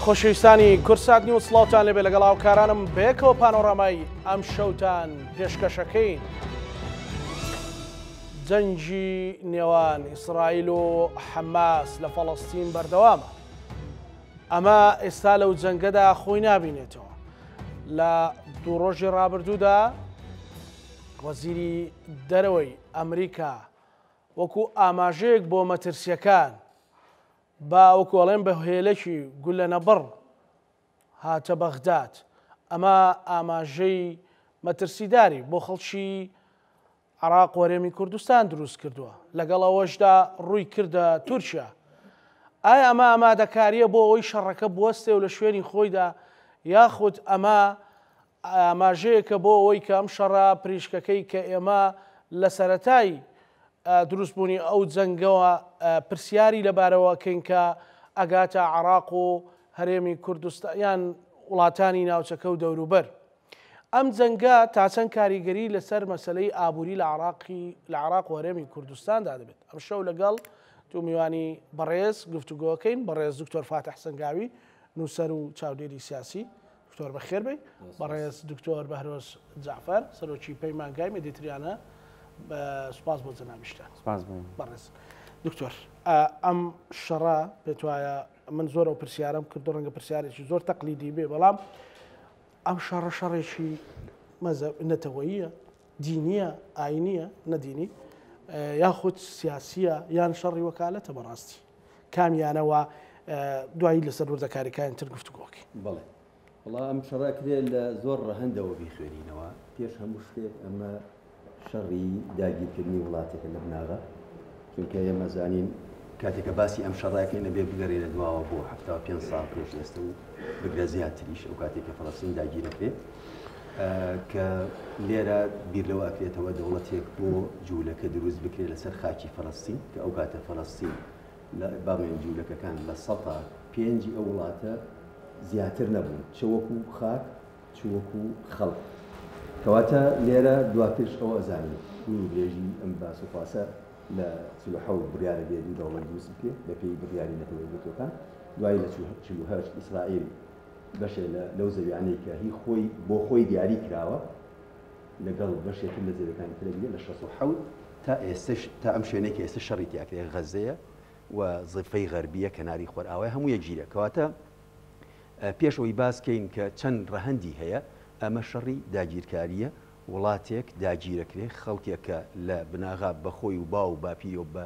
خۆشەویستانی کوردسات نیوز سڵاوتان لێبێ لەگەڵ هاوکارانم بەیەکەوە پانۆرامای ئەم شەوتان پێشکەشەکەین. جەنگی نێوان ئیسرائیل و حەماس لە فەڵەستین بەردەوامە. ئەمە ئێستا لەو جەنگەدا خۆی نابینێتەوە. لە دوو ڕۆژی ڕابردوودا وەزیری دەرەوەی ئەمریکا وەکو ئاماژەیەک بۆ مەترسیەکان با وەکو ئەڵێن بە هێلەکی گولەنەبڕ هاتە بەغداد، ئەمە ئاماژەی مەترسیداری بۆ خەڵکی عێراق و هەرێمی کوردستان دروست کردووە، لەگەڵ ئەوەشدا ڕووی کردە تورکیا. ئایا ئەمە ئامادەکارییە بۆ ئەوەی شەڕەکە بوەستێ و لە شوێنی خۆیدا یاخود ئەمە ئاماژەیەکە بۆ ئەوەی کە ئەم شەڕە پریشکەکەی کە ئێمە لە سەرەتای دروستبوونی ئەو جەنگەوە پرسیاری لەبارەوە ئەکەین کە ئەگاتە عێراق و هەرێمی کوردستان یان وڵاتانی ناوچەکە و دەوروبەر. ئەم جەنگە تا چەند کاریگەری لەسەر مەسەلەی ئابووری لە عراقی لە عراق و هەرێمی کوردستاندا دەبێت؟ ئەمشەو لەگەڵ دوو میوانی بەڕێز گفتوگۆکەین، بەڕێز دکتۆر فاتح سەنگاوی نووسەر و چاودێری سیاسی، دکتۆر بەخێر بێی. بەڕێز دکتۆر بەهرۆز جەعفەر سەرۆکی پەیمانگای مێدیتریانە، سوپاس بۆ جەنابیشتان. سوپاس بۆ بەڕێز دکتۆر، ئەم شەڕە پێت وایە، من زۆر ئەو پرسیارەم کردو ڕەنگە پرسیارێکی زۆر تەقلیدی بێ، بەڵام ئەم شەڕە شەڕێکی مەزەب نەتەوەییە، دینیە، ئاینیە، نەدینی یاخود سیاسیە یان شەڕی وەکالەتە؟ بەڕاستی کامیانەوە دوایی لەسەر وردەکاریەکانی تر گفتوگۆکەین. بەڵێ وەڵا ئەم شەڕە کرێ لە زۆر ڕەهەندەوە بیخوێنینەوە. پێش هەموو شتێک ئەمە شەڕی داگیرکردنی وڵاتێکە لە بناغە، چونکە ئێمە زانین کاتێک کە باسی ئەم شەڕەکەین ئەبێ بگەڕێنە دواوە بۆ 75 ساڵ پێش ئێستا و بگرە زیاتریش، ئەو کاتێک کە فەڵەستین داگیرەکرێ، کە لێرە بیر لەوە ئەکرێتەوە دەوڵەتێک بۆ جوولەکە دروست بکرێت لەسەر خاکی فەڵەستین، کە ئەو کاتە فەڵەستین با بڵێین جوولەکەکان 5% ئەو وڵاتە زیاتر نەبوون، چ وەکو خاک چ وەکو خەڵک. کەواتە لێرە دواترش ئەوە ئەزانین دوور و درێژی ئەم باس و خواسە لە 47 بڕیارە بێ دوو دەوڵەت دروست بکرێ بەپێی بڕیاری نەتەوە یەکگرتووەکان. دوایی لە 48 ئیسرائیل بەشێ لە لەو زەویانەی کە هی خۆی بۆ خۆی دیاری کراوە لەگەڵ بەشێتر لە زەویەکانی ترە گرێ لە 67 تا ئێستش تا ئەم شوێنەی کە ئێستا شەڕی تیا کرێ غەزەیە و زیفەی غەربیە کەناری خۆرئاوای هەموو یەکگیرە. کەواتە پێش ئەوەی باس کەین کە چەند ڕەهەندی هەیە، ئەمە شەڕی داگیرکارییە، وڵاتێک داگیرەکرێ، خەڵکێک کە لە بناغا بە خۆی و باو و باپیریەوە بە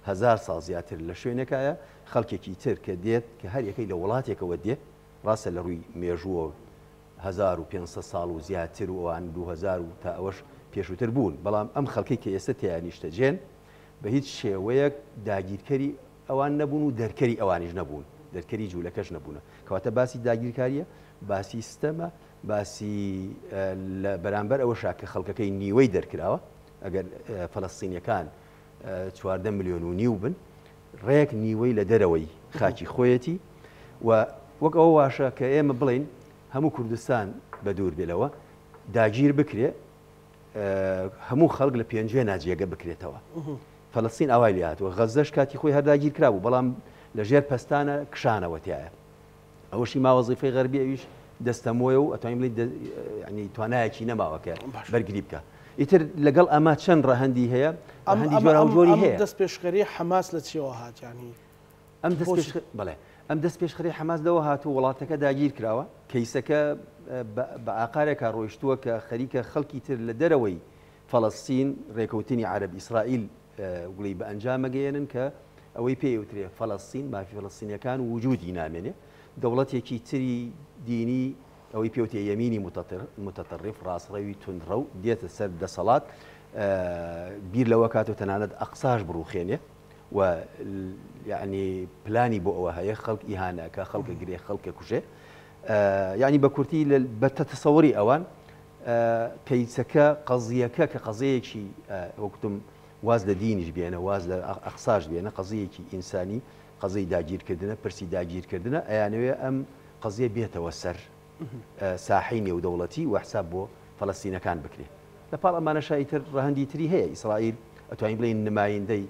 هەزار ساڵ زیاتر لە شوێنێکایە، خەڵکێکی تر کە دێت کە هەر یەکەی لە وڵاتێکەوە دێ، ڕاستە لە ڕووی مێژووەوە 1500 ساڵ و زیاتر و ئەوان 2000 و تا ئەوەش پێشووتر بوون، بەڵام ئەم خەڵکەی کە ئێستە تێیا نیشتەجێن بە هیچ شێوەیەک داگیرکەری ئەوان نەبوون و دەرکەری ئەوانیش نەبوون، دەرکەری جوولەکەش نەبوونە. کەواتە باسی داگیرکارییە، باسی ستەمە، باسی لە بەرامبەر ئەوەشا کە خەڵکەکەی نیوەی دەرکراوە، ئەگەر فەلەستینیەکان 14 ملیۆن و نیو بن، ڕێک نیوەی لە دەرەوەی خاکی خۆیەتی و وەک ئەوە واشە کە ئێمە بڵێین هەموو کوردستان بە دوور بێ لەوە داگیر بکرێ، هەموو خەڵک لە پێنجوێنا جێگە بکرێتەوە. فەلەستین ئاوای لێ هاتووە. غەززەش کاتی خۆی هەر داگیر کرابوو، بەڵام لە ژێر پەستانە کشانەوە تیایە. ئەوەشی ماوە زیفەی غەربی ئەویش دەستەمۆیە و ئەتوانین بڵێین ینی توانایەکی نەماوە کە بەرگری بکە. ئیتر لەگەڵ ئەمە چەند ڕەهەندی هەیە، ڕەهەندی جۆراوجۆری هەیە. ئەم دەستپێشخەریی حەماس لە چیەوە هات؟ یانی ئەم دەستپێشخ بەڵێ ئەم دەستپێشخەری حەماس لەوە هاتوو وڵاتەکە داگیر کراوە، کەیسەکە بە ئاقارێکا ڕۆیشتووە کە خەریکە خەڵکی تر لە دەرەوەی فەڵەستین ڕێکەوتنی عەرەب ئیسرائیل گوڵی بە ئەنجام ئەگەیەنن کە ئەوەی پێی ئەوترێ فەڵەستین مافی فەڵەستینیەکان وجودی نامێنێ، دەوڵەتێکی تری دینی ئەوەی پێوتێ یەمینی متطرف ڕاستڕەوی توندڕەو دێتە سەر دەسەڵات بیر لەوە کاتەوە تەنانەت ئەقساش بڕوخێنێ و یعنی پلانی بۆ ئەوە هەیە خەڵک ئیهانە کە خەڵکە گرێ خەڵکە کوژێ یعنی بە کورتی بە تەسەوری ئەوان کەیسەکە، قەزییەکە کە قەزییەکی وەک وتم واز لە دینیش بێنە، واز لە ئەقساش بێنە، قەزییەکی ئینسانی، قەزیی داگیرکردنە، پرسی داگیرکردنە، ئەیانەوێ ئەم قەزییە بێتەوە سەر ساحەی نێودەوڵەتی و حساب بۆ فەلەستینەکان بکرێ. لە پاڵ ئەمانەشا ئیتر ڕەهەندی تری هەیە، ئیسرائیل ئەتوانین بڵێین نمایندەی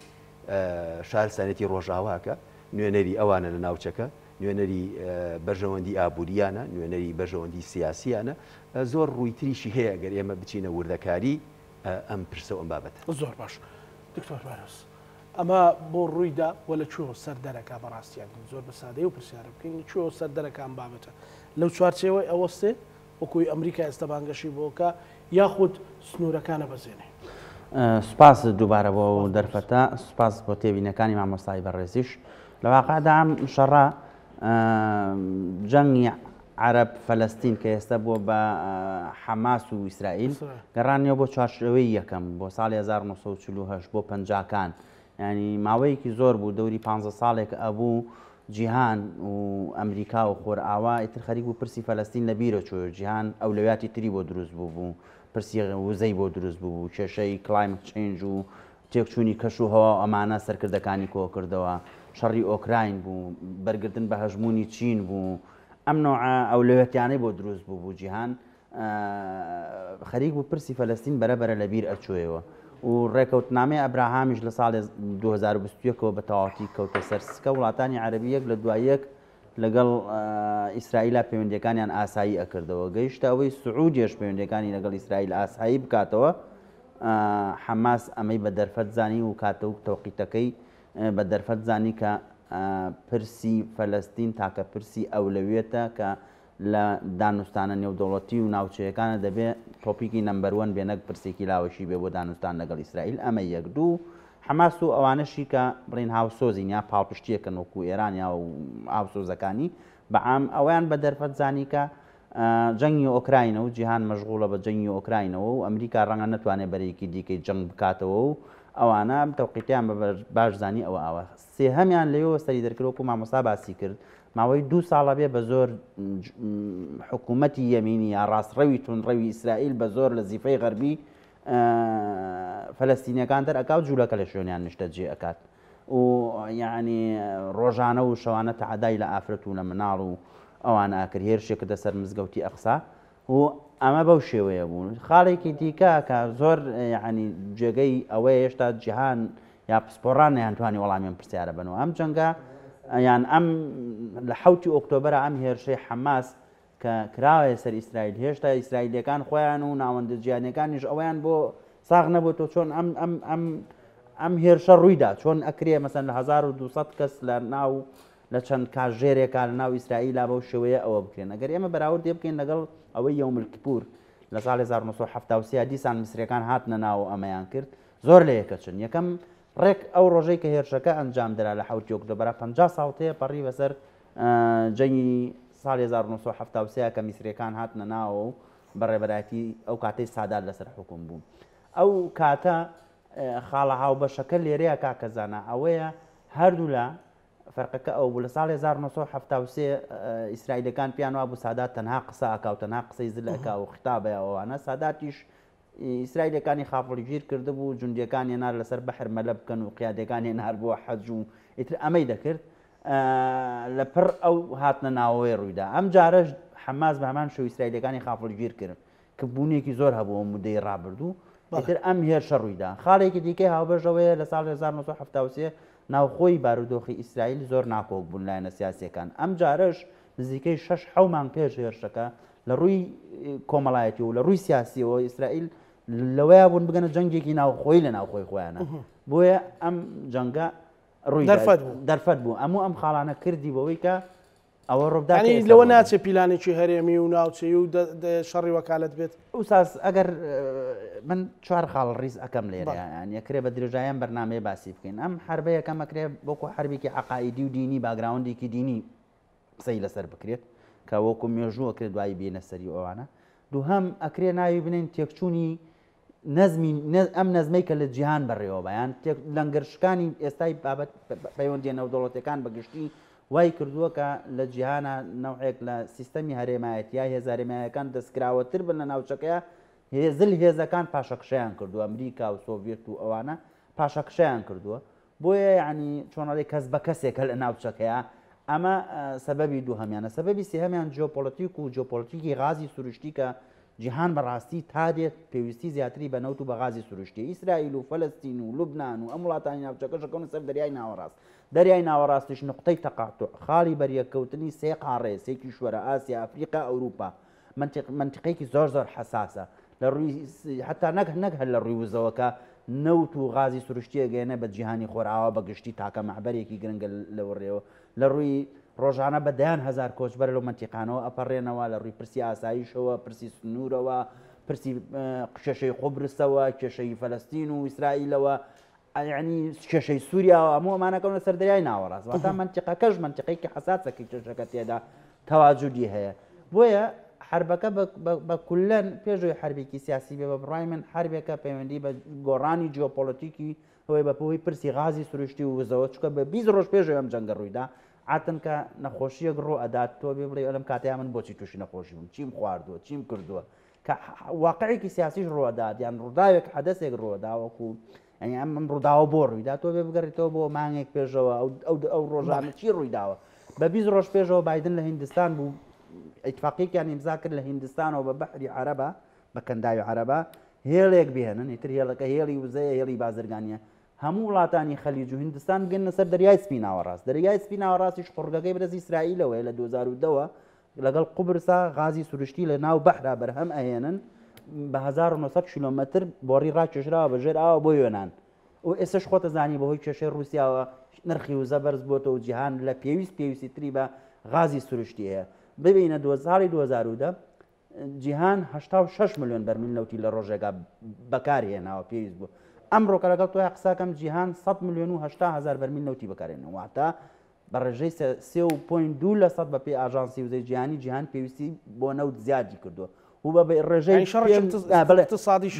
شارستانیەتی ڕۆژاواکە، نوێنەری ئەوانە لە ناوچەکە. نوێنەری بەرژەوەندی ئابوورییانە، نوێنەری بەرژەوەندی سیاسییانە، زۆر ڕووی تریشی هەیە گەر ئێمە بچینە وردەکاری ئەم پرسە و ئەم بابەتە. زۆر باش دکتۆر بەهرۆز، ئەمە بۆ ڕوویدا و لە کوێوە سەر دەرەکا؟ بەڕاستی ئەگەر زۆر بە سادەیی ئەو پرسیارە بکەین، لە کوێوە سەر دەرەکا ئەم بابەتە؟ لەو چوارچێوەی ئەوەستێ وەکوی ئەمریکا ئێستا بانگەشەی بۆ کە یاخود سنوورەکانە بەزێنێ؟ سوپاس دووبارە بۆ ئەو دەرفەتە، سوپاس بۆ تێبینەکانی مامۆستای بەڕێزیش. لە واقعدا ئەم شەڕە جەنگی عەرەب فەلەستین کە ئێستا بووە بە حەماس و ئیسرائیل گەڕانیەوە بۆ چوارچێوەی یەکەم بۆ ساڵی 1948 بۆ پەنجاکان ینی ماوەیەکی زۆر بوو دەوری پ ساڵێک ئەبوو جیهان و ئەمریکا و خۆرئاوا ئیتر خەریک بوو پرسی فەلەستین لە بیرە چۆ جیهان ئەولەویاتی تری بۆ دروست بوو بوو پرسی وزەی بۆ دروست بوو بوو کێشەی climate change و تێکچوونی کەش و هەوا و ئەمانە سەرکردەکانی کۆکردەوە، شەڕی ئۆکراین بوو، بەرگرتن بە هەژموونی چین بوو، ئەم نەوعە ئەولەویەتیانەی بۆ دروست بوو بوو جیهان خەریک بوو پرسی فەلەستین بەرە بەرە لە بیر ئەچۆیەوە و ڕێکەوتنامەی ئەبراهامیش لە ساڵی 2021 ەوە بە تەواوەتی کەوتە سەر سکە وڵاتانی عەرەبی یەک لە دوای یەک لەگەڵ ئیسرائیلا پەیوەندیەکانیان ئاسایی ئەکردەوە گەیشتە ئەوەی سعودیەش پەیوەندیەکانی لەگەڵ ئیسرائیل ئاسایی بکاتەوە حەماس ئەمەی بە دەرفەت زانی و کاتە و تەوقیتەکەی بە دەرفەت زانی کە پرسی فەلەستین تاکە پرسی ئەولەویەتە کە لە دانوستانە نێودەوڵەتی و ناوچەیەکانە دەبێ topic ی number one بێ نەک پرسێکی لاوەکی بێ بۆ دانوستان لەگەڵ ئیسرائیل ئەمە یەک دوو حەماس و ئەوانەشی کە بڵێین هاوسۆزین یا پاڵپشتیەکەن وەکو ئێران یا هاوسۆزەکانی بەعام ئەوەیان بە دەرفەت زانی کە جەنگی ئۆکراینە و جیهان مەشغوڵە بە جەنگی ئۆکراینەوە و ئەمریکا ڕەنگە نەتوانێت بەرەیەکی دیکەی جەنگ بکاتەوە و ئەوانە ئەم تەوقیتیان بە باش زانی ئەوە ئاوا سێهەمیان لەوێوە سەری دەرکرد وەکو مامۆستا باسی کرد ماوەی دوو ساڵە بێ بە زۆر حکوومەتی یەمینی یا ڕاستڕەوی توندڕەوی ئیسرائیل بە زۆر لە زیفەی غەربی فەلەستینیەکان دەرئەکا و جوولەکە لە شوێنیان نیشتەجێ ئەکات و یعنی ڕۆژانە و شەوانە تەعەدای لە ئافرەت و لە مناڵ و ئەوانە ئەکرد هێرشێک کردە سەر مزگەوتی ئەقسا و ئەمە بەو شێوەیە بوو خاڵێکی دیکە کە زۆر یعنی جێگەی ئەوەیە هێشتا جیهان یا پسپۆڕان نەیانتوانی وەڵامی ئەم پرسیارە بنەوە ئەم جەنگە یان ئەم لە حوتی ئۆکتۆبەرە ئەم هێرشەی حەماس کە کراوەیە سەر ئیسرائیل، هێشتا ئیسرائیلیەکان خۆیان و ناوەندە جیهانیەکانیش ئەوەیان بۆ ساغ نەبۆتەوە چۆن ئەم ئەم ئەم ئەم هێرشە ڕوویدا چۆن ئەکرێ مەسەن لە 1200 کەس لە ناو لە چەند کاژێرێکا لە ناو ئیسرائیلا بەو شێوەیە ئەوە بکرێن ئەگەر ئێمە بەراورد بکەین لەگەڵ ئەوەی یوم الکیپور لە ساڵی 1973 دیسان میسرەکان هاتنە ناو ئەمەیان کرد زۆر لە یەکەچن یەکەم ڕێک ئەو ڕۆژەی کە هێرشەکە ئەنجام درا لە حوتی ئۆکتۆبەرە 50 ساڵ تێپەڕی بەسەر جەنگی ساڵی 1973 کە میسریەکان هاتنە ناوەوە و بە ڕێبەرایەتی ئەو کاتەی سادات لەسەر حوکم بوو. ئەو کاتە خاڵە هاوبەشەکە لێرەیە کاکە زانا ئەوەیە هەردوولا فەرقەکە ئەو بوو لە ساڵی 1973 ئیسرائیلەکان پیان وابوو سادات تەنها قسە ئەکا و تەنها قسەی زل ئەکا و خیتابە ئەوانە ساداتیش ئیسرائیلەکانی خافڵگیر کردبوو، جوندیەکانی نارد لەسەر بەحر مەلە بکەن و قیادەکانی نارد بۆ حەج و ئیتر ئەمەی دەکرد. لە پڕ ئەو هاتنە ناوەوەی ڕوویدا. ئەم جارەش حەماس بە هەمان شێوە ئیسرائیلەکانی خافڵگیر کرد کە بوونێکی زۆر هەبوو ئەو مودەی ڕابردوو. ئیتر ئەم هێرشە ڕوویدا. خاڵێکی دیکەی هاوبەش ئەوەیە لە ساڵی 1973 ناوخۆی بارودۆخی ئیسرائیل زۆر ناکۆک بوون لایەنە سیاسییەکان. ئەم جارەش نزیکەی شەش حەو مانگ پێش هێرشەکە لە ڕووی کۆمەڵایەتی و لە ڕووی سیاسیەوە ئیسرائیل لەوەیا بوون بگەنە جەنگێکی ناوخۆی لە ناوخۆی خۆیانە بۆیە ئەم جەنگە ڕووی دەرفەت بوو دەرفەت بوو ئەموو ئەم خاڵانە کردی بەوەی کە ئەوە ڕووبدا لەوە ناچێ پیلانێکی هەرێمی و ناوچەی و شەڕی وەکالەت بێت ئوساس ئەگەر من چوار خاڵ ڕیز ئەەکەم لێرە یەکرێ بە درێژایان بەرنمەیە باسی بکەین ئەم حربە یەکەم ئەکرێ وەکو حربێکی عقائیدی و دینی background ێکی دینی قسەی لەسەر بکرێت کە وەکو مێژوو ئەکرێت دوایی بێنە سەری ئەوانە دووهەم ئەکرێ ناوی بنێن تێکچوونی نەزمی ئەم نەزمەی کە لە جیهان بەڕێوە بەیان لەنگەرشکانی ئێستای بابەت پەیوەندیە نێودەوڵەتەکان بەگشتی وای کردووە کە لە جیهانە نەوعێک لە سیستەمی هەرێمایەتی یا هێزە هەرێمایەکان دەستکراوەتر بن لە ناوچەکەیە هێزل هێزەکان پاشەکشەیان کردووە ئەمریکا و سۆڤێت و ئەوانە پاشەکشەیان کردووە بۆیە یەعنی چۆن ئەڵێی کەس بە کەسێکە لە ناوچەکەیا ئەمە سەبەبی دووهەمیانە سەبەبی سێهەمیان جیۆپۆلەتیک و جیۆپۆلەتیکی غازی سروشتی کە جیهان بە ڕاستی تا دێت پێویستی زیاتری بە نەوت و بە غازی سروشتیە. ئیسرائیل و فەلەستین و لوبنان و ئەم وڵاتانی ناوچەکەش ئەکەونە سەر دەریای ناوەڕاست. دەریای ناوەڕاستیش نوقتەی تەقاتوع، خاڵی بەریەککەوتنی سێ قاڕەیە، سێ کیشوەرە، ئاسیا، ئەفریقا، ئەوروپا. مەنتیق مەنتیقەیەکی زۆر زۆر حەساسە لە ڕووی حەتا نەک نەک هەر لە ڕووی وزەوە کە نەوت و غازی سروشتی ئەگەیەنێ بە جیهانی خۆرئاوا بە گشتی تاکە مەعبەرێکی گرنگە لەو ڕێوە لە ڕووی ڕۆژانە بە دەیان هەزار کۆچبەر لەو مەنتیقانەوە ئەپەڕێنەوە لە ڕووی پرسی ئاسایشەوە پرسی سنوورەوە پرسی کێشەی قوبرسەوە کێشەی فەلەستین و ئیسرائیلەوە یەعنی کێشەی سووریاوە هەموو ئەمانە کەونە سەر دەریای ناوەڕاست واتە مەنتیقەکەش مەنتیقەیەکی حەساسە کە کێشەکە تێدا تەواجودی هەیە بۆیە حربەکە بە کولەن پێشەوەی حربێکی سیاسی بێ بە بڕای من حربێکە پەیوەندی بە گۆڕانی جیۆپۆلەتیکی هۆی بە پۆی پرسی غازی سروشتی و وزەوە چکە بە 20 ڕۆژ پێشەوەی ئەم جەنگە ڕوویدا عاتن کە نەخۆشیەک ڕوو ئەدات تۆ بێ بڵێ ئەلم کاتەیە من بۆچی تووشی نەخۆشی بووم چیم خواردووە چیم کردووە کە واقعێکی سیاسیش ڕووەدات یان ڕووداوێک حەدەسێک ڕووەدا وەکو یعنی ئەم ئەم ڕووداوە بۆ ڕوویدا تۆ بێ بگەڕیتەوە بۆ مانگێک پێشەوە ئەو ئەو ئەو ڕۆژانە چی ڕوویداوە بە 20 ڕۆژ پێشەوە بایدن لە هیندستان بوو ئیتفاقیەکیان ئیمزا کرد لە هیندستانەوە بە بەحری عەرەبە بە کەنداوی عەرەبە هێڵێک بهێنن ئیتر هێڵەکە هێڵی وزەیە هێڵی بازرگانیە هەموو وڵاتانی خەلیج و هیندستان بگەنە سەر دەریای سپی ناوەڕاست دەریای سپی ناوەڕاستیش قوڕگەکەی بەدەست ئیسرائیلەوەیە لە 2010 ەوە لەگەڵ قوبرسا غازی سروشتی لە ناو بەحرا بەرهەم ئەهێنن بە 1900 کیلۆمەتر بۆڕی ڕاکێشراوە بە ژێر ئاوە بۆ یۆنان و ئێستش خۆتە زانی بەهۆی کێشەی ڕووسیاوە نرخی وزە بەرز بۆتەوە جیهان لە پێویست پێویستی تری بە غازی سروشتی هەیە ببینە دو ساڵی 2010 جیهان 86 ملیۆن بەرمیل نەوتی لە ڕۆژێکا بەکار هێناوە پێویست بوو ئەمڕۆ کە لەگەڵ تۆیا قساکەم جیهان 100 ملیۆن و 80 هزار بەرمیل نەوتی بەکارێنەوە واتە بە ڕێژەی 3.2% بە پێی ئاژانسی وزەی جیهانی جیهان پێویستی بۆ نەوت زیادی کردووە و بە ڕێژەی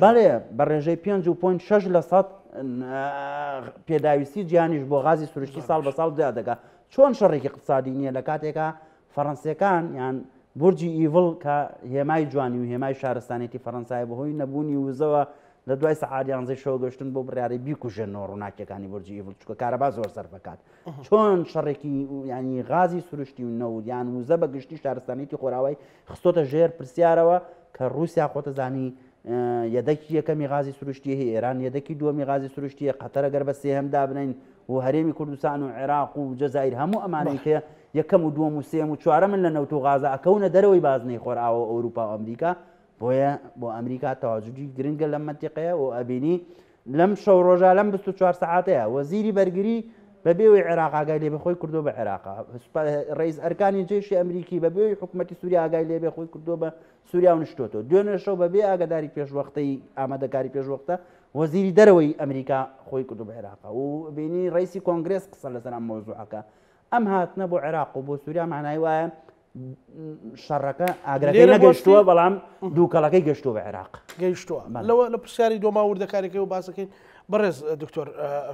بەڵێ بە ڕێژەی 5.6% پێداویستی جیهانیش بۆ غازی سروشتی ساڵ بە ساڵ زیاد دەکات چۆن شەڕێکی اقتصادی نییە لە کاتێکا فەڕەنسیەکان یان بورجی ئیڤڵ کە هێمای جوانی و هێمای شارستانێتی فەڕەنسایە بەهۆی نەبوونی وزەوە لە دوای سەعات یانزەی شەو گەشتن بۆ بڕیاری بیکوژێنەوە ڕووناکیەکانی بورجی ئیڤڵ چونکە کارەبا زۆر سەرف ئەکات چۆن شەڕێکی ینی غازی سروشتی و نەوت یان وزە بە گشتی شارستانیتی خۆراوای خستۆتە ژێر پرسیارەوە کە رووسیا خۆتەزانی یەدەکی یەکەمی غازی سروشتی هەیە ئێران یەدەکی دووەمی غازی سروشتیە قەتەر گەر بە سێهەم دابنین و هەرێمی کوردستان و عێراق و جەزائیر هەموو ئەمانەی کە یەکەم و دووەم و سێم و چوارەمن لە نەوت و غازە ئەکەونە دەرەوەی بازنەی خۆرئاوا و ئەوروپا و ئەمریکا بۆیە بۆ ئەمریکا تەواجودی گرنگە لەم مەنتیقەیە و ئەبینی لەم شەو ڕۆژە لەم 24 سەعاتەیە وەزیری بەرگری بەبێ ئەوەی عێراق ئاگای لێبێ خۆی کردووە بە عێراق ڕئیس ئەرکانی جێشی ئەمریکی بەبێ ئەوەی حکوومەتی سووریا ئاگای لێبێ خۆی کردووە بە سووریا و نشتۆتەوە دوێنێ شەو بەبێ ئاگاداری پێشوەختەی ئامادەکاری پێشوەختە وەزیری دەرەوەی ئەمریکا خۆی کردو بە عێراق و بینی ڕئیسی کۆنگرێس قسە لەسەر ئەم مەوزوعەکە ئەم هاتنە بۆ عێراق و بۆ سووریا مانای وایە شەڕەکە ئاگرەکەی نەگەشتووە بەڵام دووکەڵەکەی گەشتووە بە عێراق گەیشتووە لەوە لە پرسیاری دۆما وردەکاریەکەی و باسەکەین بەڕێز دکتۆر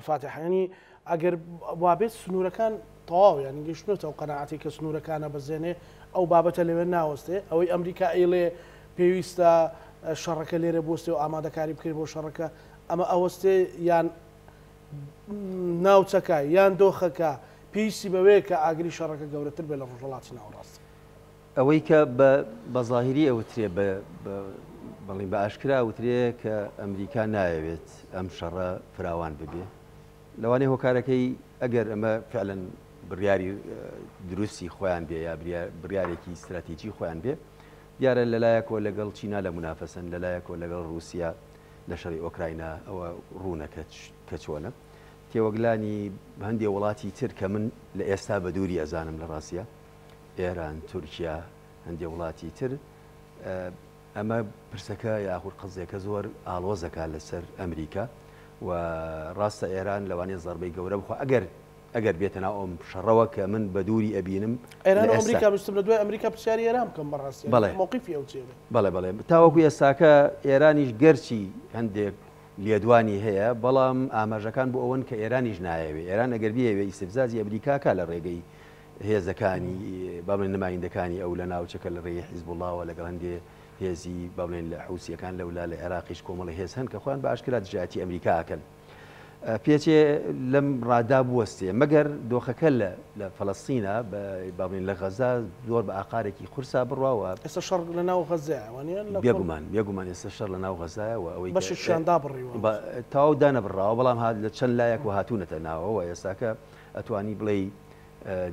فاتحانی ئەگەر وابێت سنوورەکان تەواو یانی گەیشتنەتە ئەو قەناعەتەی کە سنوورەکانە بەزێنێ ئەو بابەتە لەوێ ناوەستێ ئەوەی ئەمریکا ئەیڵێ پێویستە شەڕەکە لێرە بوەستێ و ئامادەکاری بکرێت بۆ شەڕەکە ئەمە ئەوەستێ یان ناوچەکە یان دۆخەکە پێویستی بەوەیە کە ئاگری شەڕەکە گەورەتر بێت لە ڕۆژهەڵاتی ناوەڕاست. ئەوەی کە بە بە زاهیری ئەوترێ بە بەڵین بە ئاشکرا ئەوترێ کە ئەمریکا نایەوێت ئەم شەڕە فراوان ببێ لەوانەیە هۆکارەکەی ئەگەر ئەمە فعلەن بڕیاری دروستی خۆیان بێ یا بڕیارێکی ستراتیجی خۆیان بێ دیارە لەلایەکەوە لەگەڵ چینا لە منافەسەن لەلایەکەوە لەگەڵ رووسیا لە شەڕی ئۆکراینا ئەوە ڕوونە کە چۆنە تێوەگلانی هەندێ وڵاتی تر کە من لە ئێستا بە دووری ئەزانم لە ڕاستە ئێران تورکیا هەندێ وڵاتی تر ئەمە پرسەکە یاخود قەزیەکە زۆر ئاڵۆزەکا لەسەر ئەمریکا و ڕاستە ئێران لەوانەیە زەربەی گەورە بخوا ئەگەر ئەگەر بێتە ناو ئەم شەڕەوە کە من بە دووری ئەبینم ئێران و ئەمریکا ویستم لە دوای ئەمریکا پرسیاری ئێران بکەم بەڕاستی بەڵێ مەوقیفی ئەو چیە بێ؟ بەڵێ بەڵێ تاوەکو ئێستاکە ئێرانیش گەرچی هەندێک لێدوانی هەیە بەڵام ئاماژەکان بۆ ئەوەن کە ئێرانیش نایەوێ ئێران ئەگەر بیەوێ ئیستفزازی ئەمریکا کا لە ڕێگەی هێزەکانی با بڵێین نمایندەکانی ئەو لە ناوچەکە لە ڕێی حیزبوڵڵاوە لەگەڵ هەندێ هێزی با بڵێین لە حوسییەکان لەولا لە عێراقیش کۆمەڵی هێز هەن کە خۆیان بە ئاشکرا دژایەتی ئەمریکا ئەکەن. پێچێ لەم ڕادا بوەستێ، مەگەر دۆخەکە لە لە فەلەستینە بە با بڵێین لە غەزە زۆر بە ئاقارێکی قورسا بڕوا و. ئێستا شەڕ لە ناو غەزەیە وانیە؟ لە کۆ؟ بێگومان، بێگومان ئێستا شەڕ لە ناو غەزایە و ئەوەی کە. بەشێکیان دابڕیوە. بە تەواو دانەبڕاوە بەڵام هات لە چەند لایەک و هاتوونەتە ناوەوە و ئێستاکە ئەتوانی بڵێی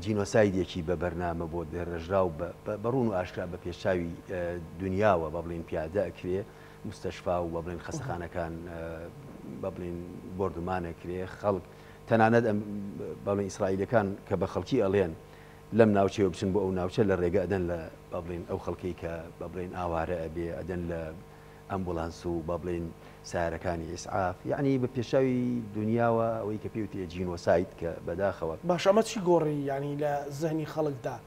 جینۆسایدێکی بە بەرنامە بۆ دەرێژراو بە بە ڕوون و ئاشکرا بە پێشچاوی دونیاوە با بڵێین پیادە ئەکرێ. مستەشفا و با بڵێین خەستەخانەکان با بڵێین بۆردومان ئەکرێ خەڵک تەنانەت ئەم با بڵێین ئیسرائیلەکان کە بە خەڵکی ئەڵێن لەم ناوچەیەوە بچن بۆ ئەو ناوچە لە ڕێگە ئەدەن لە با بڵێین ئەو خەڵکەی کە با بڵێین ئاوارە ئەبێ ئەدەن لە ئەمبولانس و با بڵێین سیارەکانی ئیسعاف یعنی بە پێشاوی دنیاوە ئەوەی کە پێوترێ جینۆساید کە بەداخەوە. باشە ئەمە چی گۆڕی یعنی لە زهنی خەڵکدا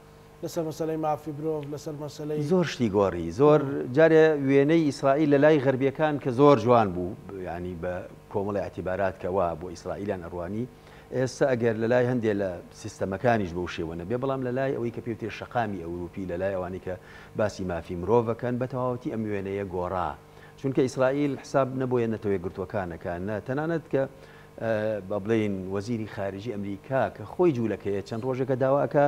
لەسەر مەسەلەی مافی مرۆڤ، لەسەر مەسەلەی. زۆر شتی گۆڕی زۆر جارێ وێنەی ئیسرائیل لە لای غەربیەکان کە زۆر جوان بوو یانی بە کۆمەڵی ئیعتیبارات کە وا بۆ ئیسرائیلیان ئەڕوانی ئێستا ئەگەر لە لای هەندێ لە سیستەمەکانیش بەو شێوە نەبێ بەڵام لە لای ئەوەی کە پێوترێ شەقامی ئەوروپی لە لای ئەوانەی کە باسی مافی مرۆڤ ئەکەن بە تەواوەتی ئەم وێنەیە گۆڕا چونکە ئیسرائیل حساب نە بۆیە نەتەوە یەکگرتووەکان ئەکا نە تەنانەت کە با بڵێین وەزیری خارجی ئەمریکا کە خۆی جوولەکەیە چەند ڕۆژێکە داوا ئەکا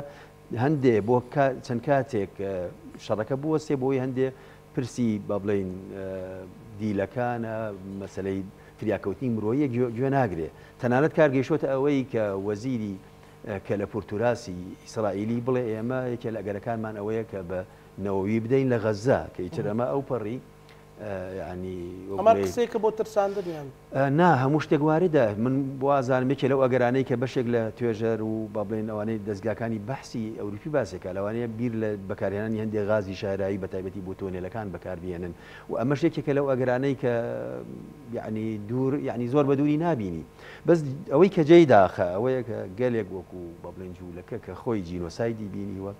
هەندێ بۆ چەند کاتێک شەڕەکە بوەستێ بۆی هەندێ پرسی با بڵێین دیلەکانە مەسلەی فریاکەوتنی مرۆیە گوێ ناگرێ تەنانەت کار گەیشتۆتە ئەوەی کە وەزیری کە لە پورتوراسی ئیسرائیلی بڵێ ئێمە یەکێ لە ئەگەرەکانمان ئەوەیە کە بە نەوەوی بدەین لە غەزە کە ئیتر ئەمە ئەو پەڕی یانی ئەمە قسەیەکە بۆ ترساندن یان؟ نا هەموو شتێک واردە من وازانم یەکێ لەو ئەگەرانەی کە بەشێک لە توێژەر و با بڵێن ئەوانەی دەزگاکانی بەحسی ئەوروپی باسێکە لەوانەیە بیر لە بەکارهێنانی هەندێک غازی ژەهراوی بە تایبەتی بۆ تۆنێلەکان بەکاربهێنن و ئەمەش یەکێکە لەو ئەگەرانەی کە یعنی دوور یعنی زۆر بە دووری نابینی بەس ئەوەی کە جێی داخە ئەوەیە کە گەلێک وەکو با بڵێن جوولەکە کە خۆی جینۆسایدی بینیوە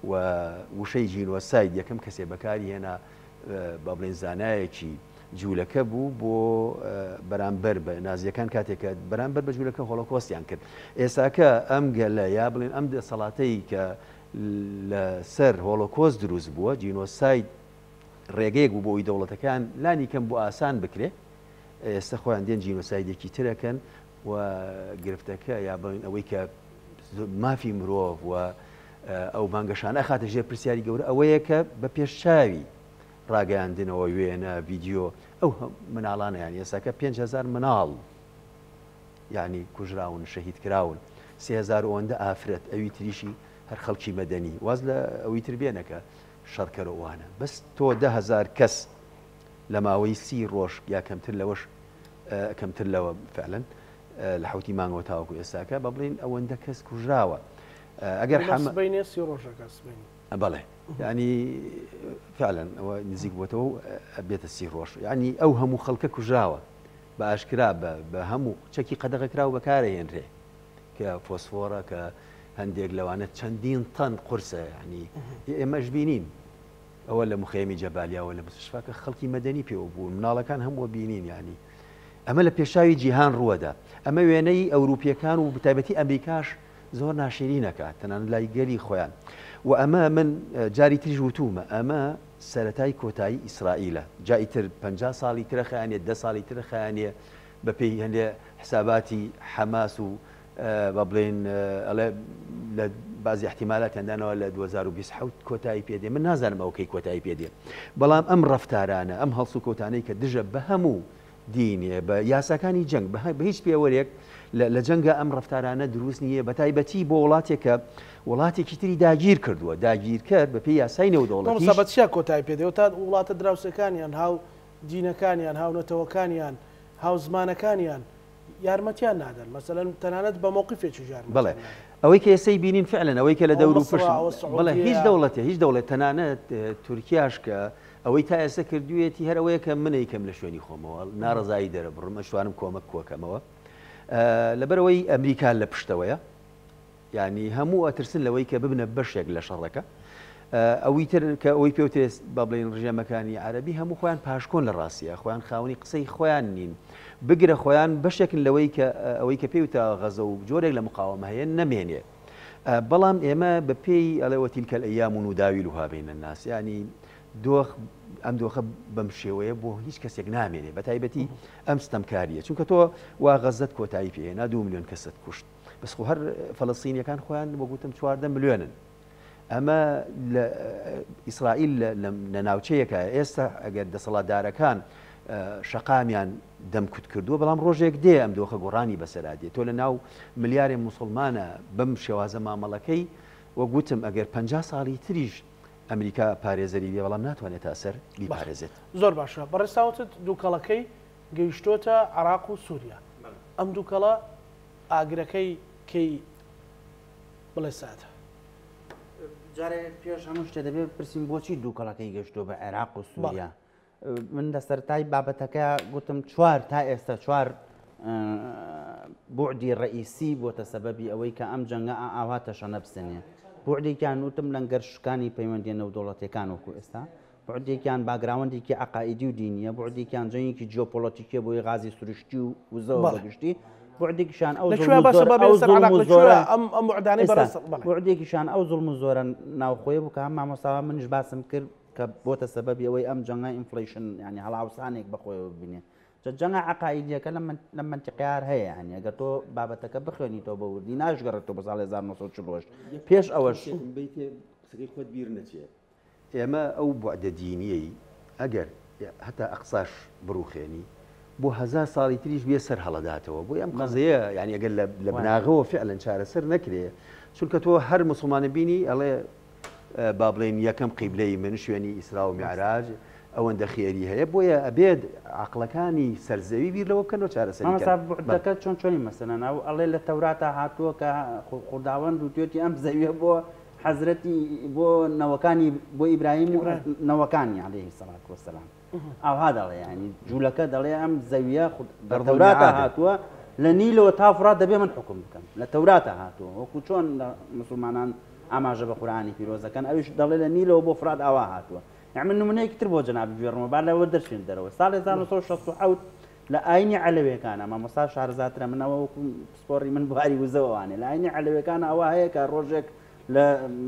و وشەی جینۆساید یەکەم کەسێ بەکاری هێنا با بڵێین زانایەکی جوولەکە بوو بۆ بەرامبەر بە نازیەکان کاتێک کە بەرامبەر بە جوولەکە هۆڵۆکۆستیان کرد ئێستاکە ئەم گەلە یا بڵێن ئەم دەسەڵاتەی کە لەسەر هۆڵۆکۆست دروست بووە جینۆساید ڕێگەیەک بوو بۆ ئەوی دەوڵەتەکان لانی کەم بۆ ئاسان بکرێ ئێستا خۆیان دێن جینۆسایدێکی ترەکەن و گرفتەکە یا بڵێن ئەوەی کە مافی مرۆڤ و ئەو بانگەشانە ئەخاتە ژێر پرسیاری گەورە ئەوەیە کە بە پێشچاوی ڕاگەیاندنەوە وێنە ڤیدیۆ ئەو مناڵانە یان ئێستاکە 5هزار مناڵ یعنی کوژراون شەهید کراون سێهزار ئەوەندە ئافرەت ئەوی تریشی هەر خەڵکی مەدەنی واز لە ئەوی تر بێنەکە شەڕکەرەوانە بەس تۆ دههزار کەس لە ماوەی سی ڕۆژ یا کەمتر لەوەش کەمتر لەوە فعلەن لە حوتی مانگەوە تاوەکو ئێستاکە بە بڵین ئەوەندە کەس کوژراوە ئەگەر سبەینێ سی ڕۆژەکە سبەینێ بەڵێ ینی فعلەن ئەوە نزیک بۆتەوە بێتە سی ڕۆژ ینی ئەو هەموو خەڵکە کوژراوە بە ئاشکرا بە هەموو چەکی قەدەغەکراو بەکارەهێنرێ کە فۆسفۆرە کە هەندێک لەوانە چەندین تەن قورسە ینی ئێمەش بینین ئەوە لە مخەیەمی جەبالیا وە لە مستشفا کە خەڵکی مەدەنی پێوە بوون مناڵەکان هەمووە بینین یانی ئەمە لە پێشاوی جیهان ڕووەدا ئەمە وێنەی ئەوروپیەکان و بتایبەتی ئەمریکاش زۆر ناشرینەکە تەنانەت لای گەلی خۆیان و ئەمە من جاری تریش وتومە ئەمە سەتای کۆتایی ئیسرائیلە جا ئیتر 50 ساڵی ترە خیانێ دە ساڵی ترە خیانێ بە پێی هەندێ حساباتی حەماس و با بڵێین ئەڵێ لە بازی احتیمالاتیان دانەوە لە 2027 کۆتایی پێدێ من نازانم ئەو کەی کۆتایی پێدێ بەڵام ئەم ڕەفتارانە ئەم هەڵسوکەوتانەی کە دژە بە هەموو دینێ بە یاساکانی جەنگ بە هیچ پێوەرێک لە جەنگە ئەم ڕەفتارانە دروست نییە بە تایبەتی بۆ وڵاتێک کە وڵاتێکی تری داگیر کردووە داگیرکەر بە پێی یاسای نێودەوڵەتی بە چیا کۆتایی پێدێ تا وڵاتە دراوسێکانیان هاو دینەکانیان هاو نەتەوەکانیان هاو زمانەکانیان یارمەتیان نادەن مەسەلەن تەنانەت بە مەوقیفێکیش یارمەتیان بەڵێ نادەن. ئەوەی کە ئێسەی بینین فعلەن ئەوەی کە لە ئەوە دەور و مەسڕە پشت ئەوە بەڵێ هیچ سعودیەیە. دەوڵەتێ هیچ دەوڵێت تەنانەت تورکیاش کە ئەوەی تا ئێستا کردوویەتی هەر ئەوەیە کە من ئەیکەم لە شوێنی خۆمەوە ناڕەزایی دەرەبڕم ئەشتوانم کۆمەک کۆکەمەوە لەبەرئەوەی ئەمریکا لە پشتەوەیە یانی هەموو ئەترسن لەوەی کە ببنە بەشێک لە شەڕەکە. ئەوی تر کە ئەوەی پێوترێ با بڵێین ڕژێمەکانی عەرەبی هەموو خۆیان پاشکۆن لە ڕاستیە، خۆیان خاوەنی قسەی خۆیان نین. بگرە خۆیان بەشێکن لەوەی کە ئەوەی کە پێی وتراوە غەزە و جۆرێک لە مقاوەمە هەیە نەمێنێ. بەڵام ئێمە بە پێی ئەڵێ وتلک الایام نداولها بین الناس یانی دۆخ ئەم دۆخە بەم شێوەیە بۆ هیچ کەسێک نامێنێ بە تایبەتی ئەم ستەمکاریە چونکە تۆ وا غەزەت کۆتایی پێهێنا دو ملیۆن کەست کوشت بەس خۆ هەر فەلەستینیەکان خۆیان وەگوتم 14 ملیۆنن ئەمە لە ئیسرائیل لە ناوچەیەکە ئێستا ئەگەر دەسەڵاتدارەکان شەقامیان دەمکوت کردووە بەڵام ڕۆژێک دێ ئەم دۆخە گۆڕانی بەسەرا دێ تۆ لە ناو ملیارێ موسڵمانە بەم شێوازە مامەڵەکەی وەک وتم ئەگەر 50 ساڵی تریش ئەمریکا پارێزەری بێ بەڵام ناتوانێت تا سەر بیپارێزێت. زۆر باشە بەڕێزتان وتت دووکەڵەکەی گەیشتۆتە عێراق و سوریا ئەم دووکەڵە ئاگرەکەی کەی بڵێساتە؟ جارێ پێش هەموو شتێ دەبێت بپرسین بۆچی دووکەڵەکەی گەشتووە بە عێراق و سووریا؟ من لە سەرەتای بابەتەکە گوتم چوار تا ئێستا چوار بوعدی ڕئیسی بۆتە سەبەبی ئەوەی کە ئەم جەنگە ئاوا تەشەنە بسێنێ. بوعدێکیان وتم لەنگەر شکانی پەیوەندیە نێودەوڵەتیەکان وەکو ئێستا، بوعدێکیان باگراوەندێکی عەقائیدی و دینیە، بوعدێکیان جەنگێکی جیۆپۆلەتیکیە بۆی غازی سروشتی و وزەوە بە گشتی، بوعدێکیشان ئەو زوڵم و زۆرە ئەو زوڵم و زۆرە بوعدێکیشان ئەو زوڵم و زۆرە ناوخۆیە بوو کە هەم مامۆستا منیش باسم کرد کە بۆتە سەبەبی ئەوەی ئەم جەنگە inflation یانی هەڵاوسانێک بەخۆیەوە ببینێ. جا جەنگە عەقائیدیەکە لەم مەنتیقەیە هەر هەیە یانی ئەگەر تۆ بابەتەکە بخوێنیتەوە بە وردی ناشگەڕێتەوە بۆ ساڵی 1948 پێش ئەوەش. بیتێ قسەکەی خۆت بیر نەچێ ئێمە ئەو بوعدە دینیەی ئەگەر هەتا ئەقساش بڕوخێنی بۆ هەزار ساڵی تریش بێ سەر هەڵەداتەوە بۆیە ئەم قەزەیە یانی ئەگەر لە بناغەوە فعلەن چارەسەر نەکرێ چونکە تۆ هەر موسڵمانە بینی ئەڵێ با بڵێین یەکەم قیبلەی من شوێنی ئیسرا و میعراج ئەوەندە خێری هەیە بۆیە ئەبێت عەقڵەکانی سەر زەوی بیر لەوە بکەنەوە چارەسەری کەن. مامۆستا بوعدەکە چۆن چۆنی مەسەلەن ئەو ئەڵێ لە تەوراتا هاتووە کە خوداوەند وتوێتی ئەم زەویە بۆ حەزرەتی بۆ نەوەکانی بۆ ئیبراهیم و نەوەکانی عەلەیهی سەڵات وەسەلام ئاوها دەڵێ یانی جوولەکە دەڵێ ئەم زەویە لە تەوراتا هاتووە لە نیلەوە تا فڕات دەبێ من حکم بکەم لە تەوراتا هاتووە وەکو چۆن لە مسلمانان ئاماژە بە قورئانی پیرۆز دەکەن ئەویش دەڵێ لە نیلەوە بۆ فرات ئاوا هاتووە یعنی من نمونەیەکی تر بۆ جەنابی بگێڕمەوە با لەوە دەرچین دەرەوە ساڵی 1967 لە ئاینی عەلەویەکانە مامۆستا شارەزاترە من ئەوە وەکو پسپۆڕی من بواری وزەوە وانێ لە ئاینی عەلەویەکانە ئەوە هەیە کە ڕۆژێک لە